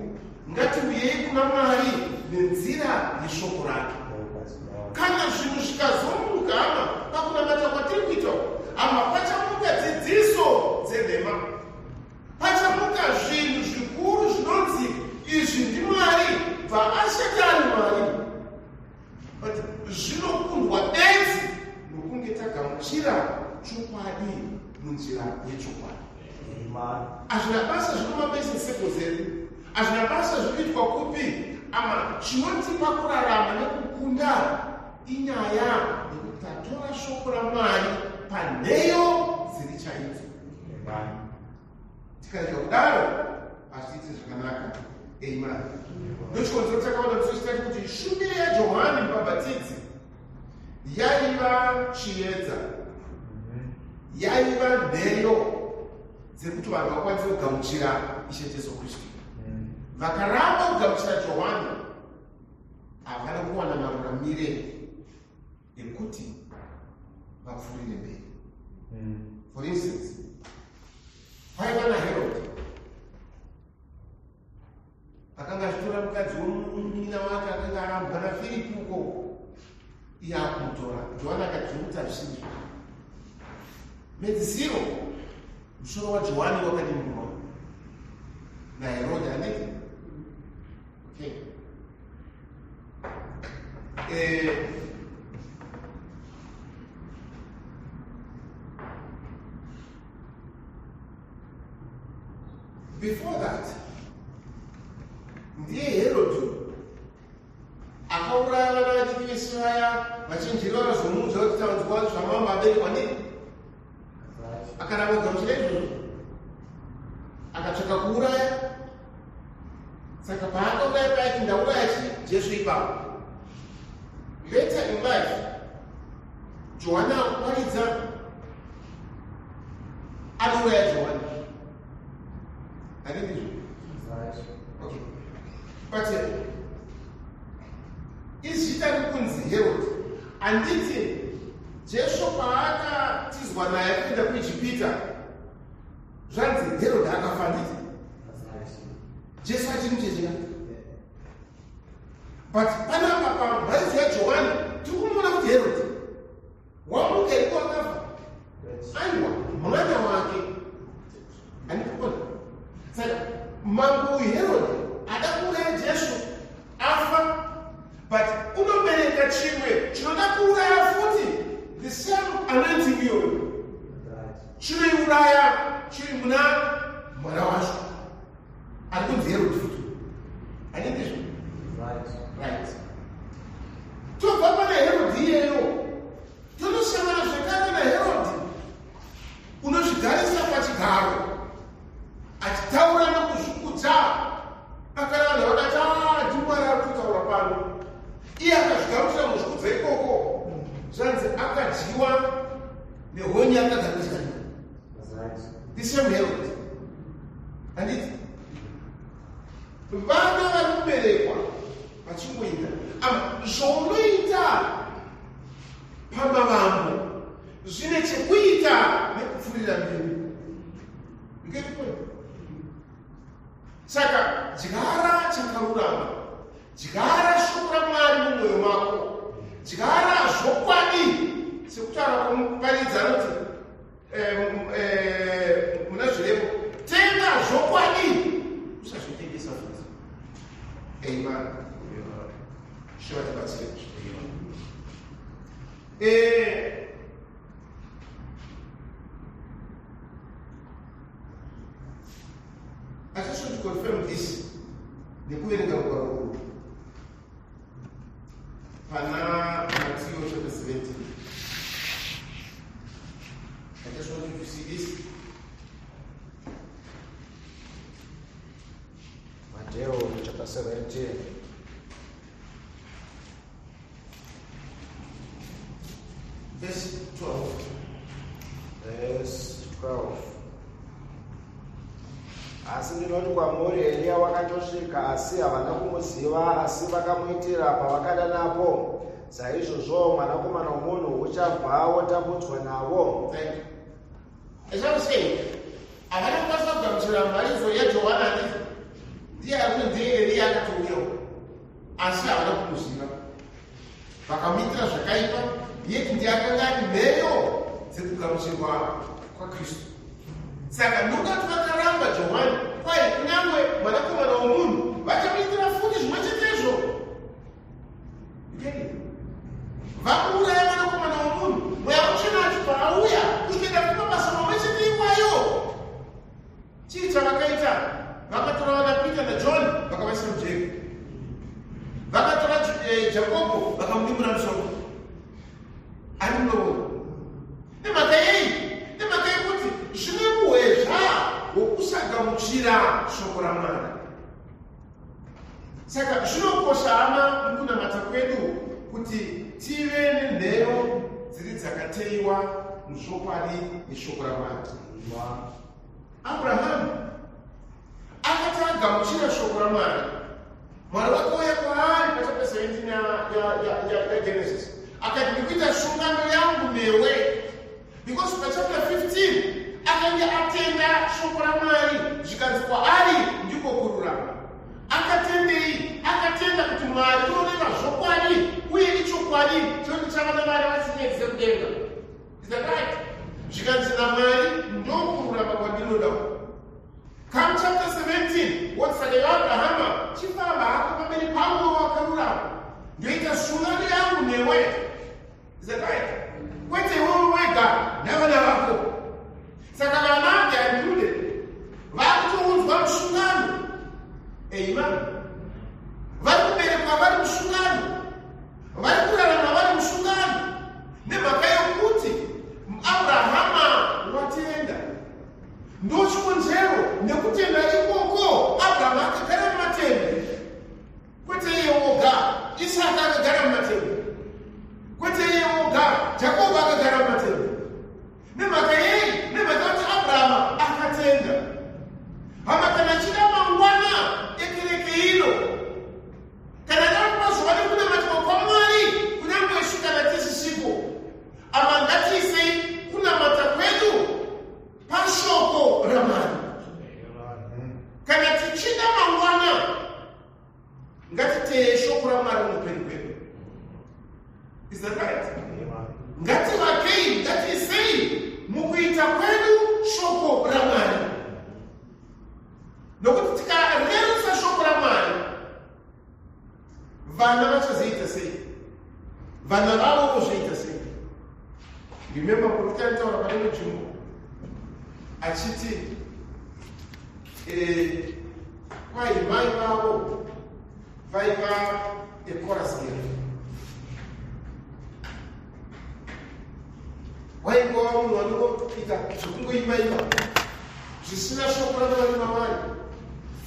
[SPEAKER 1] Ngatiuyei kuna Mwari nenzira yeshoko rake. Kana zvinhu zvikazomuka, hama, pakunamata kwatiri kuita, hama, pachamuka dzidziso dzenhema, pachamuka zvinhu zvikuru zvinonzi izvi ndiMwari, bva asati ari Mwari. But zvinokundwa bedzi nokunge tagamuchira chokwadi munzira yechokwadi. Hazvina basa zvinomamesa seko zedu, hazvina basa zvikuitwa kupi, ama chinotipa kurarama nekukunda inyaya yekuti tatora shoko raMwari panheyo dziri chaidzo. Tikaita kudaro, hazviiti zvakanaka. Amen. Ndochikonzero takaona musi wechitatu kuti shumiro yaJohani Mubhabhatidzi yaiva chiedza, yaiva nheyo dzekuti vanhu vakwanise kugamuchira Ishe Jesu Kristu. Vakaramba kugamuchira Johani havana kuwana maruramire ekuti vapfuurire mberi. For instance, kwaiva naHerod akanga achitora mukadzi womunin'ina wake akanga arambwa naFiripi uko. Iye akumutora. Johani akati zvokuti hazvisizvo. Mhedzisiro, musoro waJohani wakadimburwa naHerode, handiti? Okay. Before that, ndiye Herod akauraya vana vadiki vese vaya vachinjira vakazomuudza kuti tanzwa zvamambo aberekwa nei, akaramba kugamuchira izvozvo, akatsvaka kuuraya. Saka paakauraya paiti ndauraya chi Jesu ipapo. Later in life, Johani akuparidza, anouraya Johani, handindizvo? Okay, but izita rikunzi Herod, handiti? Jesu paakatizwa naye kuenda kuIjipita, zvanzi Herod akafa, handiti? Jesu achiri mucheche. But panapa pamharidzo yaJohani tiri kumuona kuti Herod wamuka iko akafa. Aiwa, mwana wake, handikuona. Saka mambo uyu Herod ada kuuraya Jesu, afa, but unobereka chimwe chinoda kuuraya futi. The same anointing iyoyo chinoiuraya chiri muna mwana wacho ari kunzi Herod futi, handindizvo? Right, tobva pana Herod iyeyo, tonosangana zvekare naHerod unozvigarisa pachigaro achitaura nokuzvikudza. Akara vanhu vakati, "Ah, ndiMwari ari kutaura pano." Iye akazvigamuchira muzvikudza ikoko, zvanzi akadyiwa nehonye, akagamuchira. The same Herod, handiti? Vana vari kuberekwa vachingoita ama zvaunoita pamavambo zvine chekuita nekupfuurira mberi. You get the point? Saka dyara chakarurama, dyara shoko raMwari mumwoyo mako, dyara zvokwadi. Sekutaura kwomuparidzi anoti muna Zvirevo, "Tenga zvokwadi, usazvitengesa futi." Amen. Ishe vatibatsire. I just want to confirm this nekuverenga rugwaro urwu pana Matthew chapter 17. I just want you to see this.
[SPEAKER 2] Mateo chapter 17.
[SPEAKER 1] Verse 12.
[SPEAKER 2] Verse 12. Asi ndinoti kwamuri, Eriya wakatosvika, asi havana kumuziva, asi vakamuitira pavakada napo. Saizvozvo Mwanakomana womunhu uchabva wotambudzwa navo.
[SPEAKER 1] Thank you. As I was saying, havana kukwanisa kugamuchira mharidzo yaJohana, handiti? Ndiye ari kuti ndiye Eriya akatouyawo, asi havana kumuziva, vakamuitira zvakaipa, yeti ndiye akanga ari nheyo dzekugamuchirwa kwaKristu. Saka nokati vakaramba Johani, kwai kunyange Mwanakomana womunhu vachamuitira futi zvimwe chetezvo. You get it? Vakuuraya Mwanakomana womunhu, Mweya Mutsvene achibva auya kutoenda kumabasa mamwe chete iwayo. Chii chavakaita? Vakatora vana Peter naJohn, vakavaisa mujeri. Vakatora Jakobho, vakamudimbura musoro. Ari munoona nemhaka yei? Nemhaka yekuti zvine muhwezva hwokusagamuchira shoko raMwari. Saka zvinokosha, hama, mukunamata kwedu kuti tive nenhero dziri dzakateiwa muzvokwadi yeshoko raMwari. Abrahamu akati agamuchira shoko raMwari, Mwari wakauya kwaari pachapter 17 yaGenesis, akati, "Ndikuita sungano yangu newe," because pachapter 15 akanga atenda shoko raMwari, zvikanzi kwaari ndiko kururama. Akatendei? Akatenda kuti Mwari unoreva zvokwadi, uye ichokwadi chinoti sekudenga. Is that right? Zvikanzi naMwari, ndokururama kwandinoda. Come chapter 17, woti saka iwe Abrahama, chifamba hako pamberi pangu wakarurama, ndoita sungano yangu newe. Is that right? Kwete iwewe wega, navana vako. Saka vana, they are included, vakutounzwa musungano. Amen. Vari kuberekwa vari musungano, vari kurarama vari musungano, nemhaka yokuti Abrahama watenda. Ndochikonzero nekutenda ikoko Abrahama akagara mumatende. Kwete iye woga, Isaka akagara mumatende. Kwete iye woga, Jakobho akagara mumatende. Nemhaka yei? Nemhaka yekuti Abrahama akatenda. Hama, kana achida mangwana ekereke ino, kana achida kuti pazova nekunamatwa kwaMwari kunyange isu kana tisisipo, ama ngatiisei kunamata kwedu pashoko raMwari. Kana tichida mangwana, ngatiteye shoko raMwari muupenyu hwedu. Is that right? Ngativakei, ngatiisei mukuita kwedu shoko raMwari, nokuti tikarerutsa shoko raMwari, vana vachazoita sei? Vana vavo vozvoita sei? Remember, muprofita anotaura pane imwe nzvimbo achiti kwai mai vavo vaiva echorus girl, waingova munhu anongoita zvekungoimba imba zvisina shoko raMwari mavari.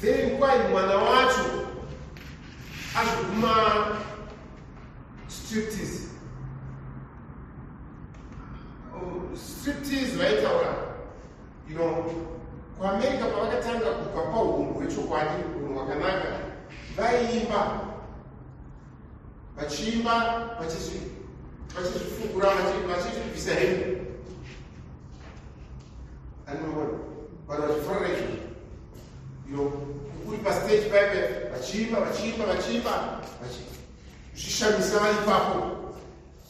[SPEAKER 1] Then kwai mwana wacho azoguma striptease. Striptease vaitaura kuAmerica pavakatanga kubva paunhu hwechokwadi, unhu hwakanaka, vaiimba, vachiimba vachizvifukura, vachizvibvisa hembe. Anoona vanhu vachifarira izvozvo, uri pastage paipe, vachiimba, vachiimba, vachiimba, vachishamisa vari ipapo.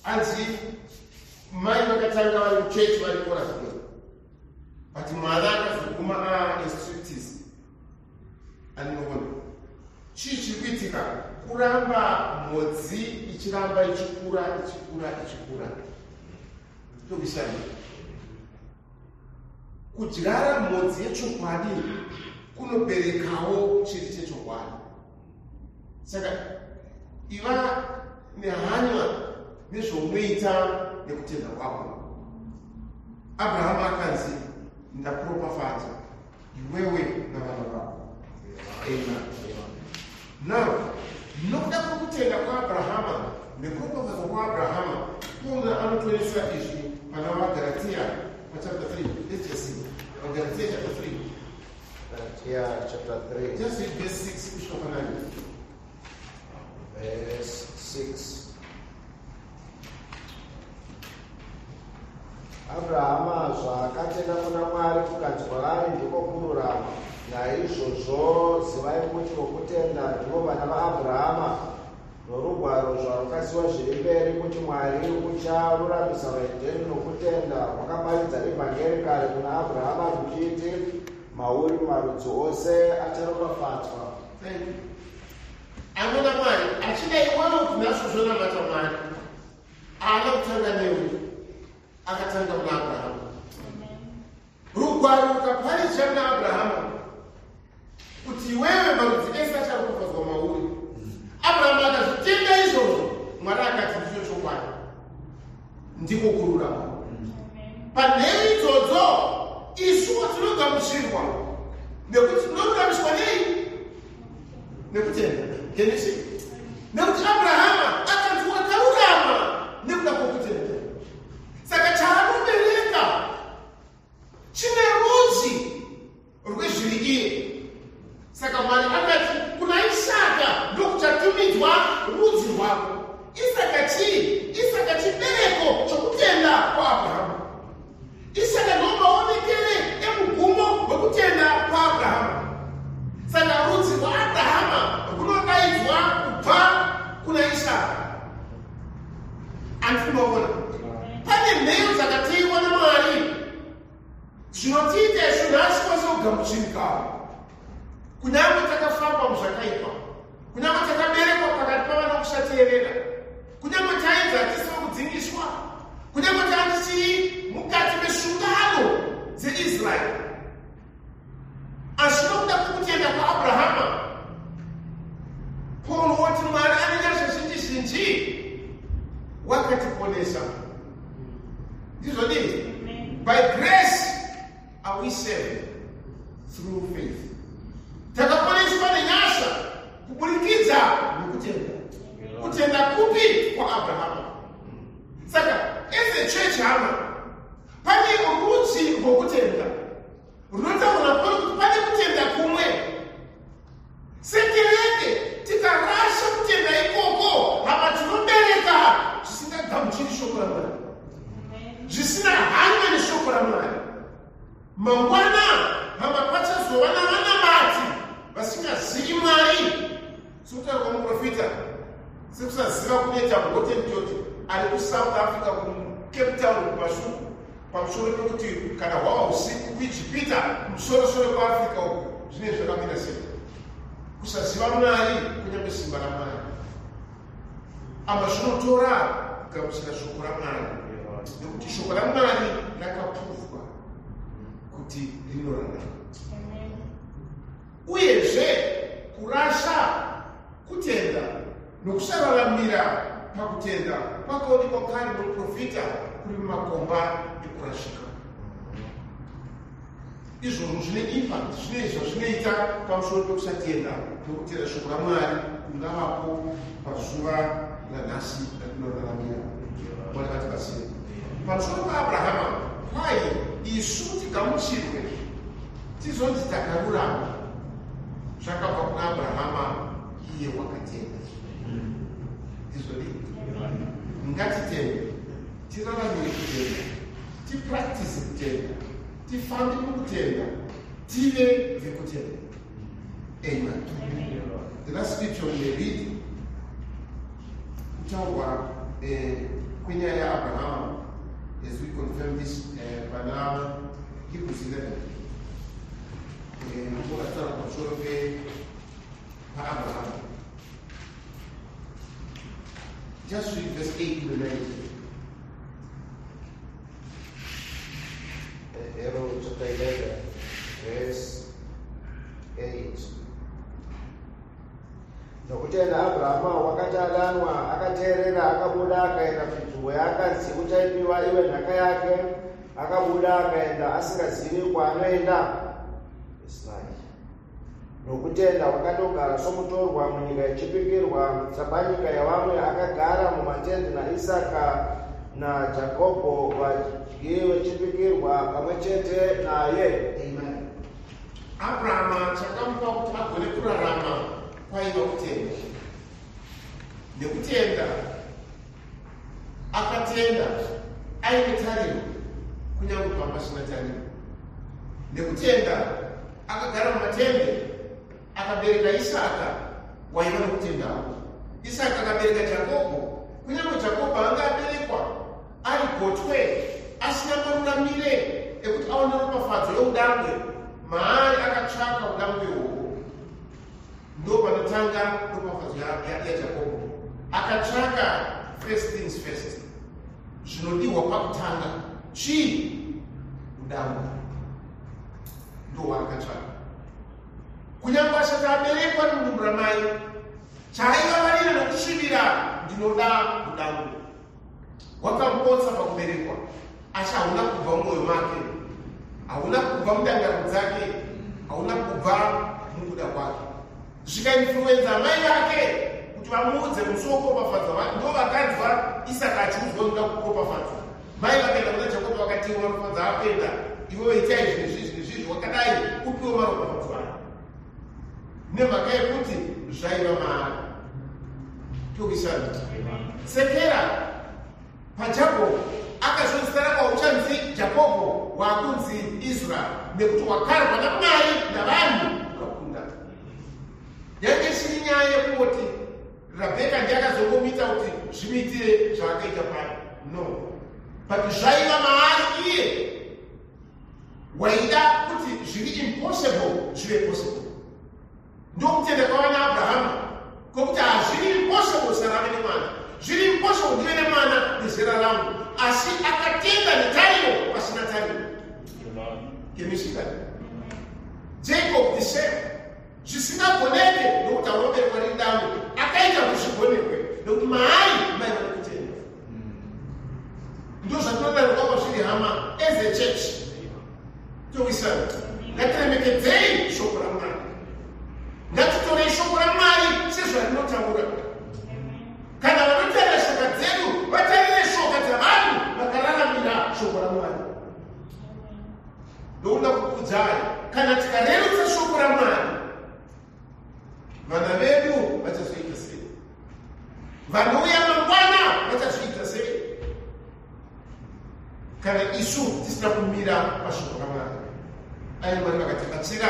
[SPEAKER 1] Anzi mai vakatanga vari muchechi, vari chorus, but mwana akazoguma astriptease. Aninoona chii chiri kuitika? Kuramba mhodzi ichiramba ichikura, ichikura, ichikura. Tokushanda kudyara mhodzi yechokwadi kunoberekawo chiri chechokwadi. Saka iva nehanya nezvaunoita nekutenda kwako. Abrahamu akanzi, "Ndakuropafadza iwewe navana vako." Amen. Now, nokuda kwekutenda kwaAbrahama nekuropafadzwa kwaAbrahama, Paul anotoisa izvi pana vaGaratiya pachapter 3. Let's just see vaGaratiya chapter 3.
[SPEAKER 2] Galatia chapter 3.
[SPEAKER 1] Just read verse 6 kusvika pa9.
[SPEAKER 2] Verse 6. Abrahama zvaakatenda kuna Mwari, kukanzi kwaari ndiko kururama. Naizvozvo zivai kuti vokutenda ndivo vana vaAbrahama. Norugwaro zvarwakaziva zviri mberi kuti Mwari ucharuramisa vahedheni nokutenda, rwakaparidza ivhangeri kare kuna Abrahama ruchiti, "Mauri marudzi ose acharopafadzwa."
[SPEAKER 1] Thank you. Amuna Mwari achida iwewe kuti nhasi uzonamata Mwari, haana kutanga newe, akatanga kuna Abrahamu. Rugwaro rukaparidza kuna Abrahamu kuti iwewe marudzi ese acharopafadzwa mauri. Abrahamu akazvitenda izvozvo. Mwari akati, "Ndicho chokwadi, ndiko kururama." Panheu idzodzo isuwo tinogamuchirwa, nekuti tinoruramiswa nei? Nekutenda. Can you see? Nekuti Abrahama akanzi wakarurama nekuda kwokutenda. Saka chaanobereka chine rudzi rwezviri iye. Saka Mwari akati kuna Isaka, ndokuchatumidzwa rudzi rwako. Isaka chii? Isaka chibereko chokutenda kwaAbrahamu. Isaka ndo maonekere emugumo wekutenda kwaAbrahamu. Saka rudzi rwaAbrahama runodaidzwa kubva kuna Isaka. Andikumaona pane Pane nheyo dzakateiwa naMwari zvinotiita isu nhasi kwose kugamuchirikawo, kunyange takafamba muzvakaipa, kunyange takaberekwa pakati pavana kusateerera, kunyange tainzi hatisi vokudzingiswa, kunyange tanga mukati mesungano dzeIsraeri. Asi nokuda kwekutenda kwaAbrahama, Paul woti Mwari ane nyasha zhinji zhinji wakatiponesa. Ndizvo dii? By grace are we saved through faith. Takaponeswa nenyasha kuburikidza nokutenda. Kutenda kupi? KwaAbrahama. Saka as a church, hama, pane rudzi rwokutenda runotaura Paul kuti pane kutenda kumwe. Sekereke tikarasha kutenda ikoko, hama, tinobereka zvisingagamuchiri shoko raMwari, zvisina hanya neshoko raMwari. Mangwana, hama, pachazova navanamati vasingazivi Mwari, sokutaura kwamuprofita, sekusaziva kunoita Hottentot ari kuSouth Africa, kuCape Town, kumasuku, pamusoro pekuti kana hwava usiku kuIjipita, kumusorosoro kweAfrica uku, zvinenge zvakamira sei. Kusaziva Mwari, kunyange simba raMwari. Ama zvinotora kugamuchira shoko raMwari, nekuti shoko raMwari rakaprovwa kuti rinorarama. Uyezve kurasha kutenda nokusararamira pakutenda kwakaonekwa kare nomuprofita kuri mumakomba ekurashika. Izvozvo zvine impact, zvine zvazvinoita pamusoro pekusatenda nokutenda shoko raMwari kungavapo pazuva ranhasi ratinoraramira. Mwari vatibatsire. Pamusoro paAbrahama, kwai isu tigamuchirwe, tizonzi takarurama, zvakabva kuna Abrahama, iye wakatenda. Ndizvodii? Ngatitende, tiraramire kutenda, tipractice kutenda, tifambe mukutenda, tive vekutenda. Amen. The last scripture we may read, kutaurwa kwenyaya yaAbrahama, as we confirm this, pana Hebrews 11, ndikataura pamusoro paAbrahama. Just read verse 8 to 9.
[SPEAKER 2] Hebrews chapter 11, verse 8. Nokutenda Abrahama wakati adanwa, akateerera, akabuda akaenda kunzvimbo yaakanzi uchaipiwa iwe nhaka yake. Akabuda akaenda asingazivi kwaanoenda. Verse 9. Nokutenda wakatogara somutorwa munyika yechipikirwa, sapanyika yavamwe, akagara mumatende naIsaka naJakobho, vadyi vechipikirwa pamwe chete naye.
[SPEAKER 1] Amen. Abrahama, chakamupa kuti agone kurarama kwaiva kutenda. Nekutenda akatenda aine tariro, kunyange pamba pasina tariro. Nekutenda akagara mumatende, akabereka Isaka, waiva nokutendawo. Isaka akabereka Jakobho, kunyange Jakobho anga aberekwa ari gotwe, asina maruramire ekuti aone ropafadzo yeudangwe, maari akatsvaka udangwe ihwohwo. Ndo panotanga ropafadzo yaJakobho. Akatsvaka first things first, zvinodiwa pakutanga chii? Udangwe ndo waakatsvaka, kunyange asati aberekwa mudumbu ramai. Chaaivavarira nokusvibira, ndinoda udangwe. Wakamupotsa pakuberekwa, asi hauna kubva mumwoyo make, hauna kubva mundangariro dzake, hauna kubva mukuda kwake. Zvikainfluenza mai vake kuti vamuudze musi wokuropafadzwa. Ndo vakanzwa Isaka achiudzwa, "Ndoda kuropafadzwa." Mai vakaenda kuna Jakobho, vakati, "Maropafadzo akuenda, iwewe itai zvinhu izvi, zvinhu izvizvi, wakadai upiwe maropafadzo ayo," nemhaka yekuti zvaiva maari. Tokisana sekera paJakobho, akazozita rako uchanzi Jakobho, waakunzi Israel, nekuti wakarwa naMwari navanhu ukakunda. Yange isiri nyaya yekungoti Rabheka ndiye akazongomuita kuti zvimuitire zvaakaita pano. No. But zvaiva maari iye waida kuti zviri impossible zvive possible. Ndokutenda kwava naAbrahama kwokuti hazviri impossible Sara ave nemwana, zviri impossible ndive nemwana nezera rangu, asi akatenda netariro pasina tariro. Can you see that? Jacob the same. Zvisingagoneke nokuti aunoberekwa riri dangwe, akaita kuti zvigonekwe nokuti maari maiva nekutenda. Ndo zvatinodarikwa kwazviri, hama, as a church. Towisana, ngatiremekedzei shoko raMwari, ngatitorei shoko raMwari sezvarinotaura. Kana vanotarira shoka dzedu, vatarire shoka dzavanhu vakararamira shoko raMwari. Ndokuda kukudzai, kana tikarerutsa shoko raMwari, vana vedu vachazoita sei? Vanouya mangwana vachazviita sei kana isu tisina kumira pashoko raMwari? Ai, Mwari vakatibatsira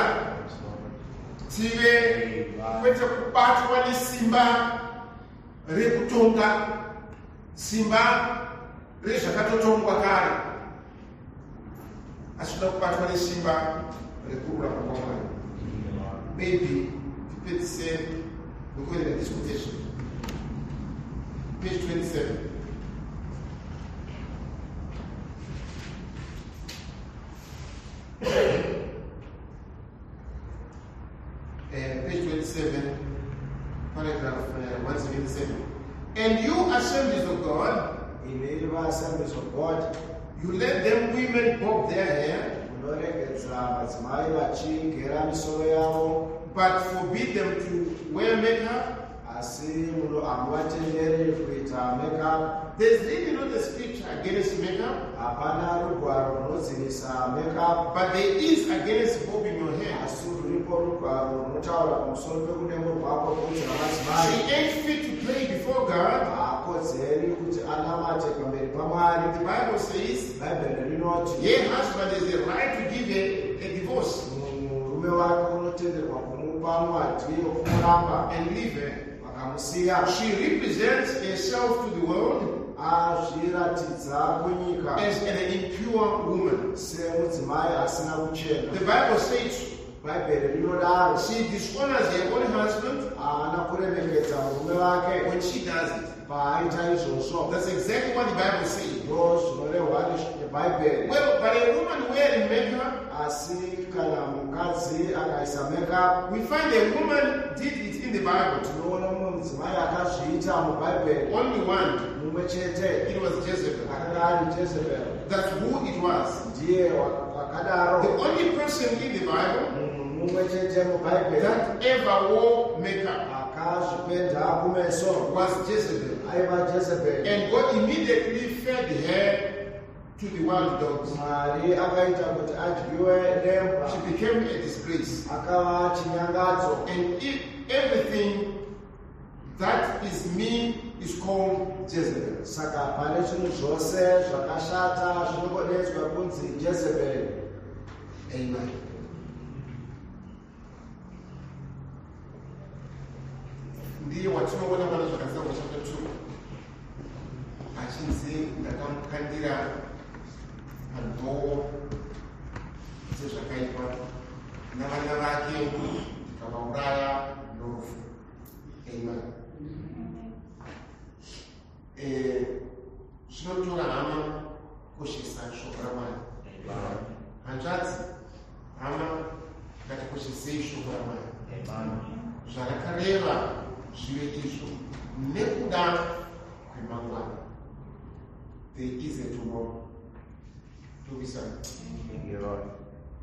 [SPEAKER 1] tive kwete kubatwa nesimba rekutonga, simba rezvakatotongwa kare, asi toda kubatwa nesimba rekururama kwaMwari. Maybe tipedzise nokuverenga this quotation, page 27. Page 27, paragraph 177. "And you, Assemblies of God,"
[SPEAKER 2] Imi vaAssemblies of God,
[SPEAKER 1] "you let them women bob their hair,
[SPEAKER 2] munoregedza madzimai vachigera misoro yavo,
[SPEAKER 1] but forbid them to wear makeup."
[SPEAKER 2] Asi muno hamuvatenderi kuita makeup.
[SPEAKER 1] There's really not a scripture against makeup,
[SPEAKER 2] Hapana rugwaro runodzivisa makeup,
[SPEAKER 1] but there is against bobbing your hair.
[SPEAKER 2] Asi ruripo rugwaro runotaura pamusoro pekudemurwa kwebvudzi ramadzimai.
[SPEAKER 1] "She ain't fit to pray before God."
[SPEAKER 2] Haakodzeri kuti anamate pamberi paMwari.
[SPEAKER 1] The Bible says
[SPEAKER 2] Bhaibheri rinoti
[SPEAKER 1] her husband has the right to give a divorce
[SPEAKER 2] murume wake unotenderwa kumupa mwadhi wokumuramba
[SPEAKER 1] and leave her.
[SPEAKER 2] Vakamusiya.
[SPEAKER 1] "She represents herself to the world
[SPEAKER 2] Azviratidza kunyika
[SPEAKER 1] as an impure woman."
[SPEAKER 2] semudzimai asina kuchena.
[SPEAKER 1] The Bible says
[SPEAKER 2] Bhaibheri rinodaro
[SPEAKER 1] she dishonors her own husband
[SPEAKER 2] haana kuremekedza murume wake
[SPEAKER 1] when she does it.
[SPEAKER 2] Paaita izvozvo.
[SPEAKER 1] That's exactly what the Bible says.
[SPEAKER 2] Ndo zvinorehwa nebhaibheri.
[SPEAKER 1] Well, but a woman wearing makeup,
[SPEAKER 2] Asi kana mukadzi akaisa makeup,
[SPEAKER 1] we find a woman did it in the Bible.
[SPEAKER 2] Tinoona mumwe mudzimai akazviita mubhaibheri.
[SPEAKER 1] Only one.
[SPEAKER 2] Mumwe chete.
[SPEAKER 1] It was Jezebel.
[SPEAKER 2] Akanga ari Jezebel.
[SPEAKER 1] That's who it was.
[SPEAKER 2] Ndiye wakadaro.
[SPEAKER 1] The only person in the Bible
[SPEAKER 2] Munhu mumwe chete mubhaibheri
[SPEAKER 1] that ever wore makeup
[SPEAKER 2] akazvipenda kumeso
[SPEAKER 1] was Jezebel.
[SPEAKER 2] Aiva Jezebel.
[SPEAKER 1] And God immediately fed her to the wild dogs.
[SPEAKER 2] Mwari akaita kuti adyiwe nembwa.
[SPEAKER 1] She became a disgrace.
[SPEAKER 2] Akava chinyangadzo.
[SPEAKER 1] And if everything that is mean is called Jezebel.
[SPEAKER 2] Saka pane zvinhu zvose zvakashata zvinongodaidzwa kunzi Jezebel.
[SPEAKER 1] Amen. Ndiye watinoona pana Zvakazarurwa chapter 2 achinzi ndakamukandira panhoo dzezvakaipa navana vake ndikavauraya norufu. Amen. Zvinotora, hama, kukoshesa shoko raMwari. Hanzvadzi, hama, ngatikoshesei shoko raMwari, zvarakareva zvive izvo nekuda kwemangwana. There is a tomorrow. Towisana,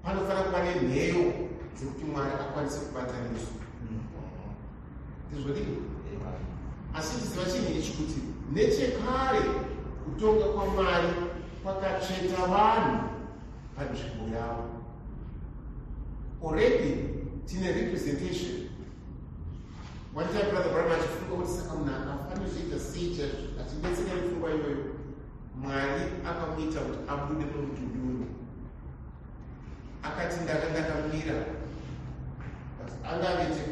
[SPEAKER 1] panofanira kuva nenheyo dzekuti Mwari akwanise kubata nesu. Ndizvodii? Asi chiziva chinhu ichi, kuti nechekare kutonga kwaMwari kwakatsveta vanhu panzvimbo yavo. Already tine representation. One time Brother Branham achifunga kuti saka munhu akafanira zvoita sei chaizvo, achibetseka nepfungwa iyoyo, Mwari akamuita kuti abude mumutumbi uno. Akati ndanga ndakamira, but angavete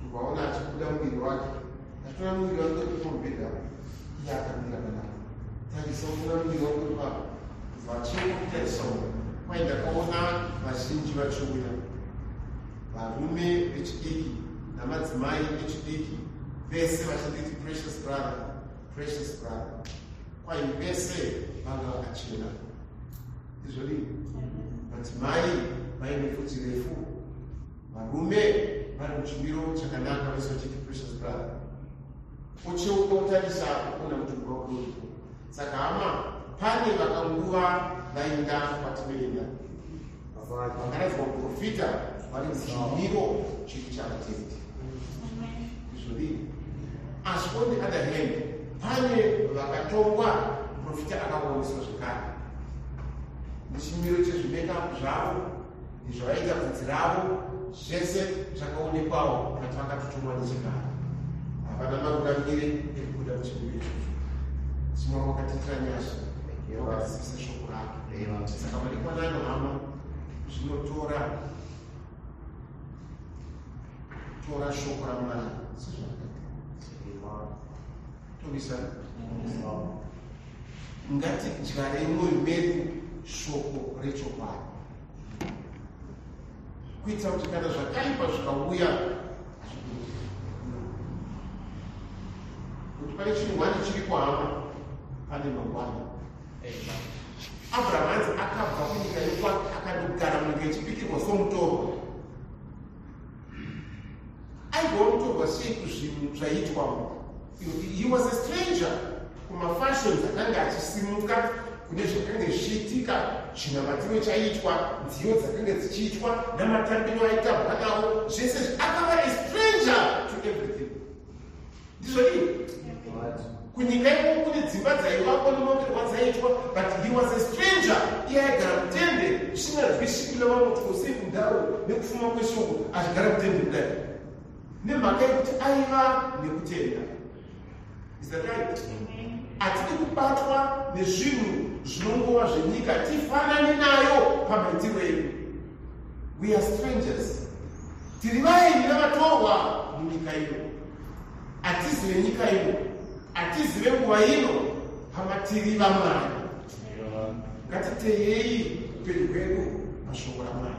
[SPEAKER 1] ukaona achibuda muviri wake, achitora muviri wake uri pamubhedha, iye akamira panapa. Tarisa unoona muviri wako uri papa. Vacheuka kutarisa uko. Kwai ndakaona vazhinji vachiuya. Varume vechidiki namadzimai echidiki vese vachinditi precious brother, precious brother. Kwai vese vanga vakachena. Ndizvodii? Madzimai vaine pfudzi refu. Varume vari muchimiro chakanaka vese vachiti precious brother. Ocheuka otarisa okuona mutumbi wako uripo. Saka hama, pane vakanguva vaenda kwatinoenda. Vakaradzwa kuprofita vari muchimiro chiri chavatendi. Izvodii? Asi on the other hand, pane vakatongwa muprofita akavaoneswa zvekare nechimiro chezvimakeup zvavo nezvavaita bvudzi ravo zvese zvakaonekwawo but vakatotongwa nechekare. Havana maruramire ekubuda muchimiro ichocho. Asi Mwari wakatiitira nyasha, wakatizivisa shoko rake. Saka madekwanano hama, zvinotora tora shoko raMwari sezvarakaita. Tomisana. Ngatidyarei mwoyo medu shoko rechokwadi, kuitira kuti kana zvakaipa zvikauya hazvikurudziri. Kuti pane chinhu wani chiri kuhama, pane mangwana. Abraham hanzi akabva kunyika yokwake akandogara munyika yechipikirwa somutorwa. Aigova mutorwa sei kuzvinhu zvaiitwa? He was a stranger kumafashions akanga achisimuka, kune zvakanga zvichiitika, chinamatiro chaiitwa, nziyo dzakanga dzichiitwa, namatambiro aitambwa nawo, zvese akava a stranger to everything. Ndizvo ii kunyika ikoko kune dzimba dzaivakwa nemakerwa dzaiitwa, but he was a stranger. Iye aigara mutende, zvisinganzwisiki navamwe kuti sei kudaro nekufuma kweshoko achigara mutende kudai, nemhaka yekuti aiva nekutenda. Is that right? Hatidi kubatwa nezvinhu zvinongova zvenyika, tifanane nayo pamaitiro edu. We are strangers, tiri vaeni navatorwa munyika ino. Hatizi venyika ino, hatizi venguva ino hama, tiri vaMwari. Ngatiteyei upenyu hwedu pashoko raMwari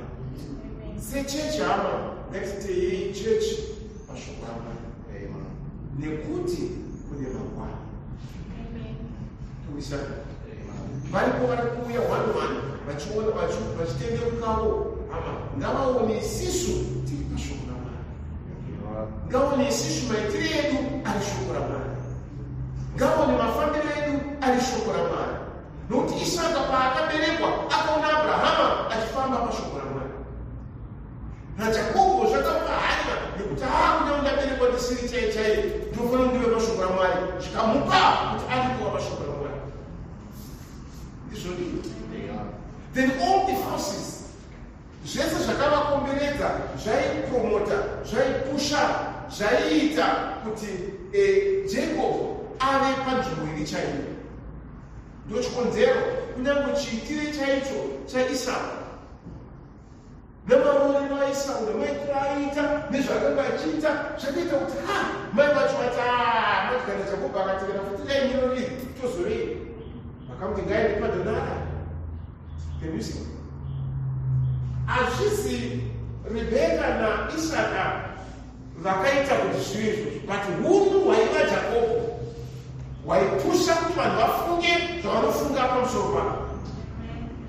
[SPEAKER 1] sechechi hama. Ngatiteyei chechi pashoko raMwari nekuti kune mangwana. Tumisana. Varipo vari kuuya one one vachiona vachitendeukawo hama. Ngavaone isisu tiri pashoko raMwari. Ngaone isisu maitiro edu ari shoko raMwari. Ngaone mafambiro edu ari shoko raMwari, nokuti Isaka paakaberekwa akaona Abrahama achifamba pashoko raMwari. NaJakobho zvakamupa hanya nekuti haa, kunyange ndaberekwa ndisiri chai chai, ndinofanira kundive pashoko raMwari. Zvikamupa kuti arikuva pashoko raMwari. Ndizvodii? Then all the forces, zvese zvakavakomberedza, zvaipromota, zvaipusha, zvaiita kuti Jacob ave panzvimbo iri chaiyo. Ndochikonzero kunyange chiitire chaicho chaIsaka nemaonero aIsau nemaitiro aiita nezvaakanga achiita zvakaita kuti ha, mai vacho vati, mati kana Jakobho akatevera futi dai miro riri tozorei. Vakamuti ngaende Padhanara. Can you see? Hazvisi Rebheka naIsaka vakaita kuti zvive izvozvo, but hunhu hwaiva Jakobho hwaipusha kuti vanhu vafunge zvavanofunga pamusoro pavo.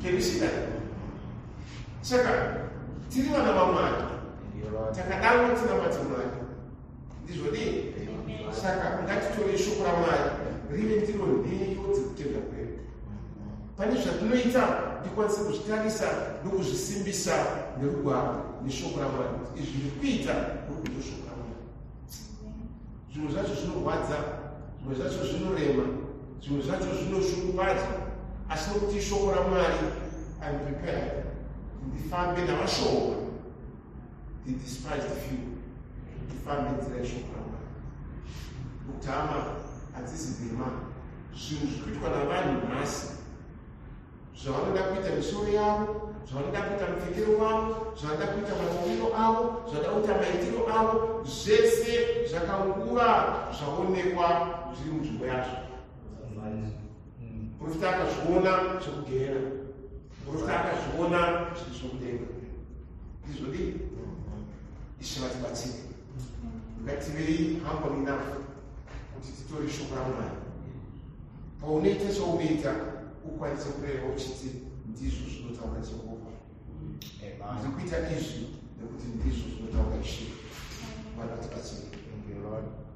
[SPEAKER 1] Can you see that? Saka tiri vana vaMwari, takadaro tinamati Mwari. Ndizvodii? Saka ngatitore shoko raMwari rive ndiro nheyo dzekutenda kwedu. Pane zvatinoita, ndikwanise kuzvitarisa nokuzvisimbisa nerugwaro neshoko raMwari, kuti izvi ndiri kuita kuri kuita shoko raMwari. Zvimwe zvacho zvinorwadza, zvimwe zvacho zvinorema, zvimwe zvacho zvinoshunguvadza, asi nokuti ishoko raMwari, I'm prepared kuti ndifambe navashoma, the despised few, ndifambe nzira yeshoko raMwari. Nokuti hama, hadzisi nhema zvinhu zviri kuitwa navanhu nhasi, zvavanoda kuita misoro yavo, zvavanoda kuita mupfekero wavo, zvavanoda kuita matauriro avo, zvavanoda kuita maitiro avo, zvese zvakanguva zvaonekwa zviri munzvimbo yazvo. Muprofita akazviona zvekugehena, muprofita akazviona zvinhu zvokudenga. Ndizvodi Ishe vatibatsire. Ngativei humble enough kuti titore shoko raMwari. Paunoita chaunoita, ukwanise kureva uchiti, "Ndizvo zvinotaura Jehovha. Ndiri kuita izvi nekuti ndizvo zvinotaura Ishe." Mwari vatibatsire.
[SPEAKER 2] Thank you, Lord.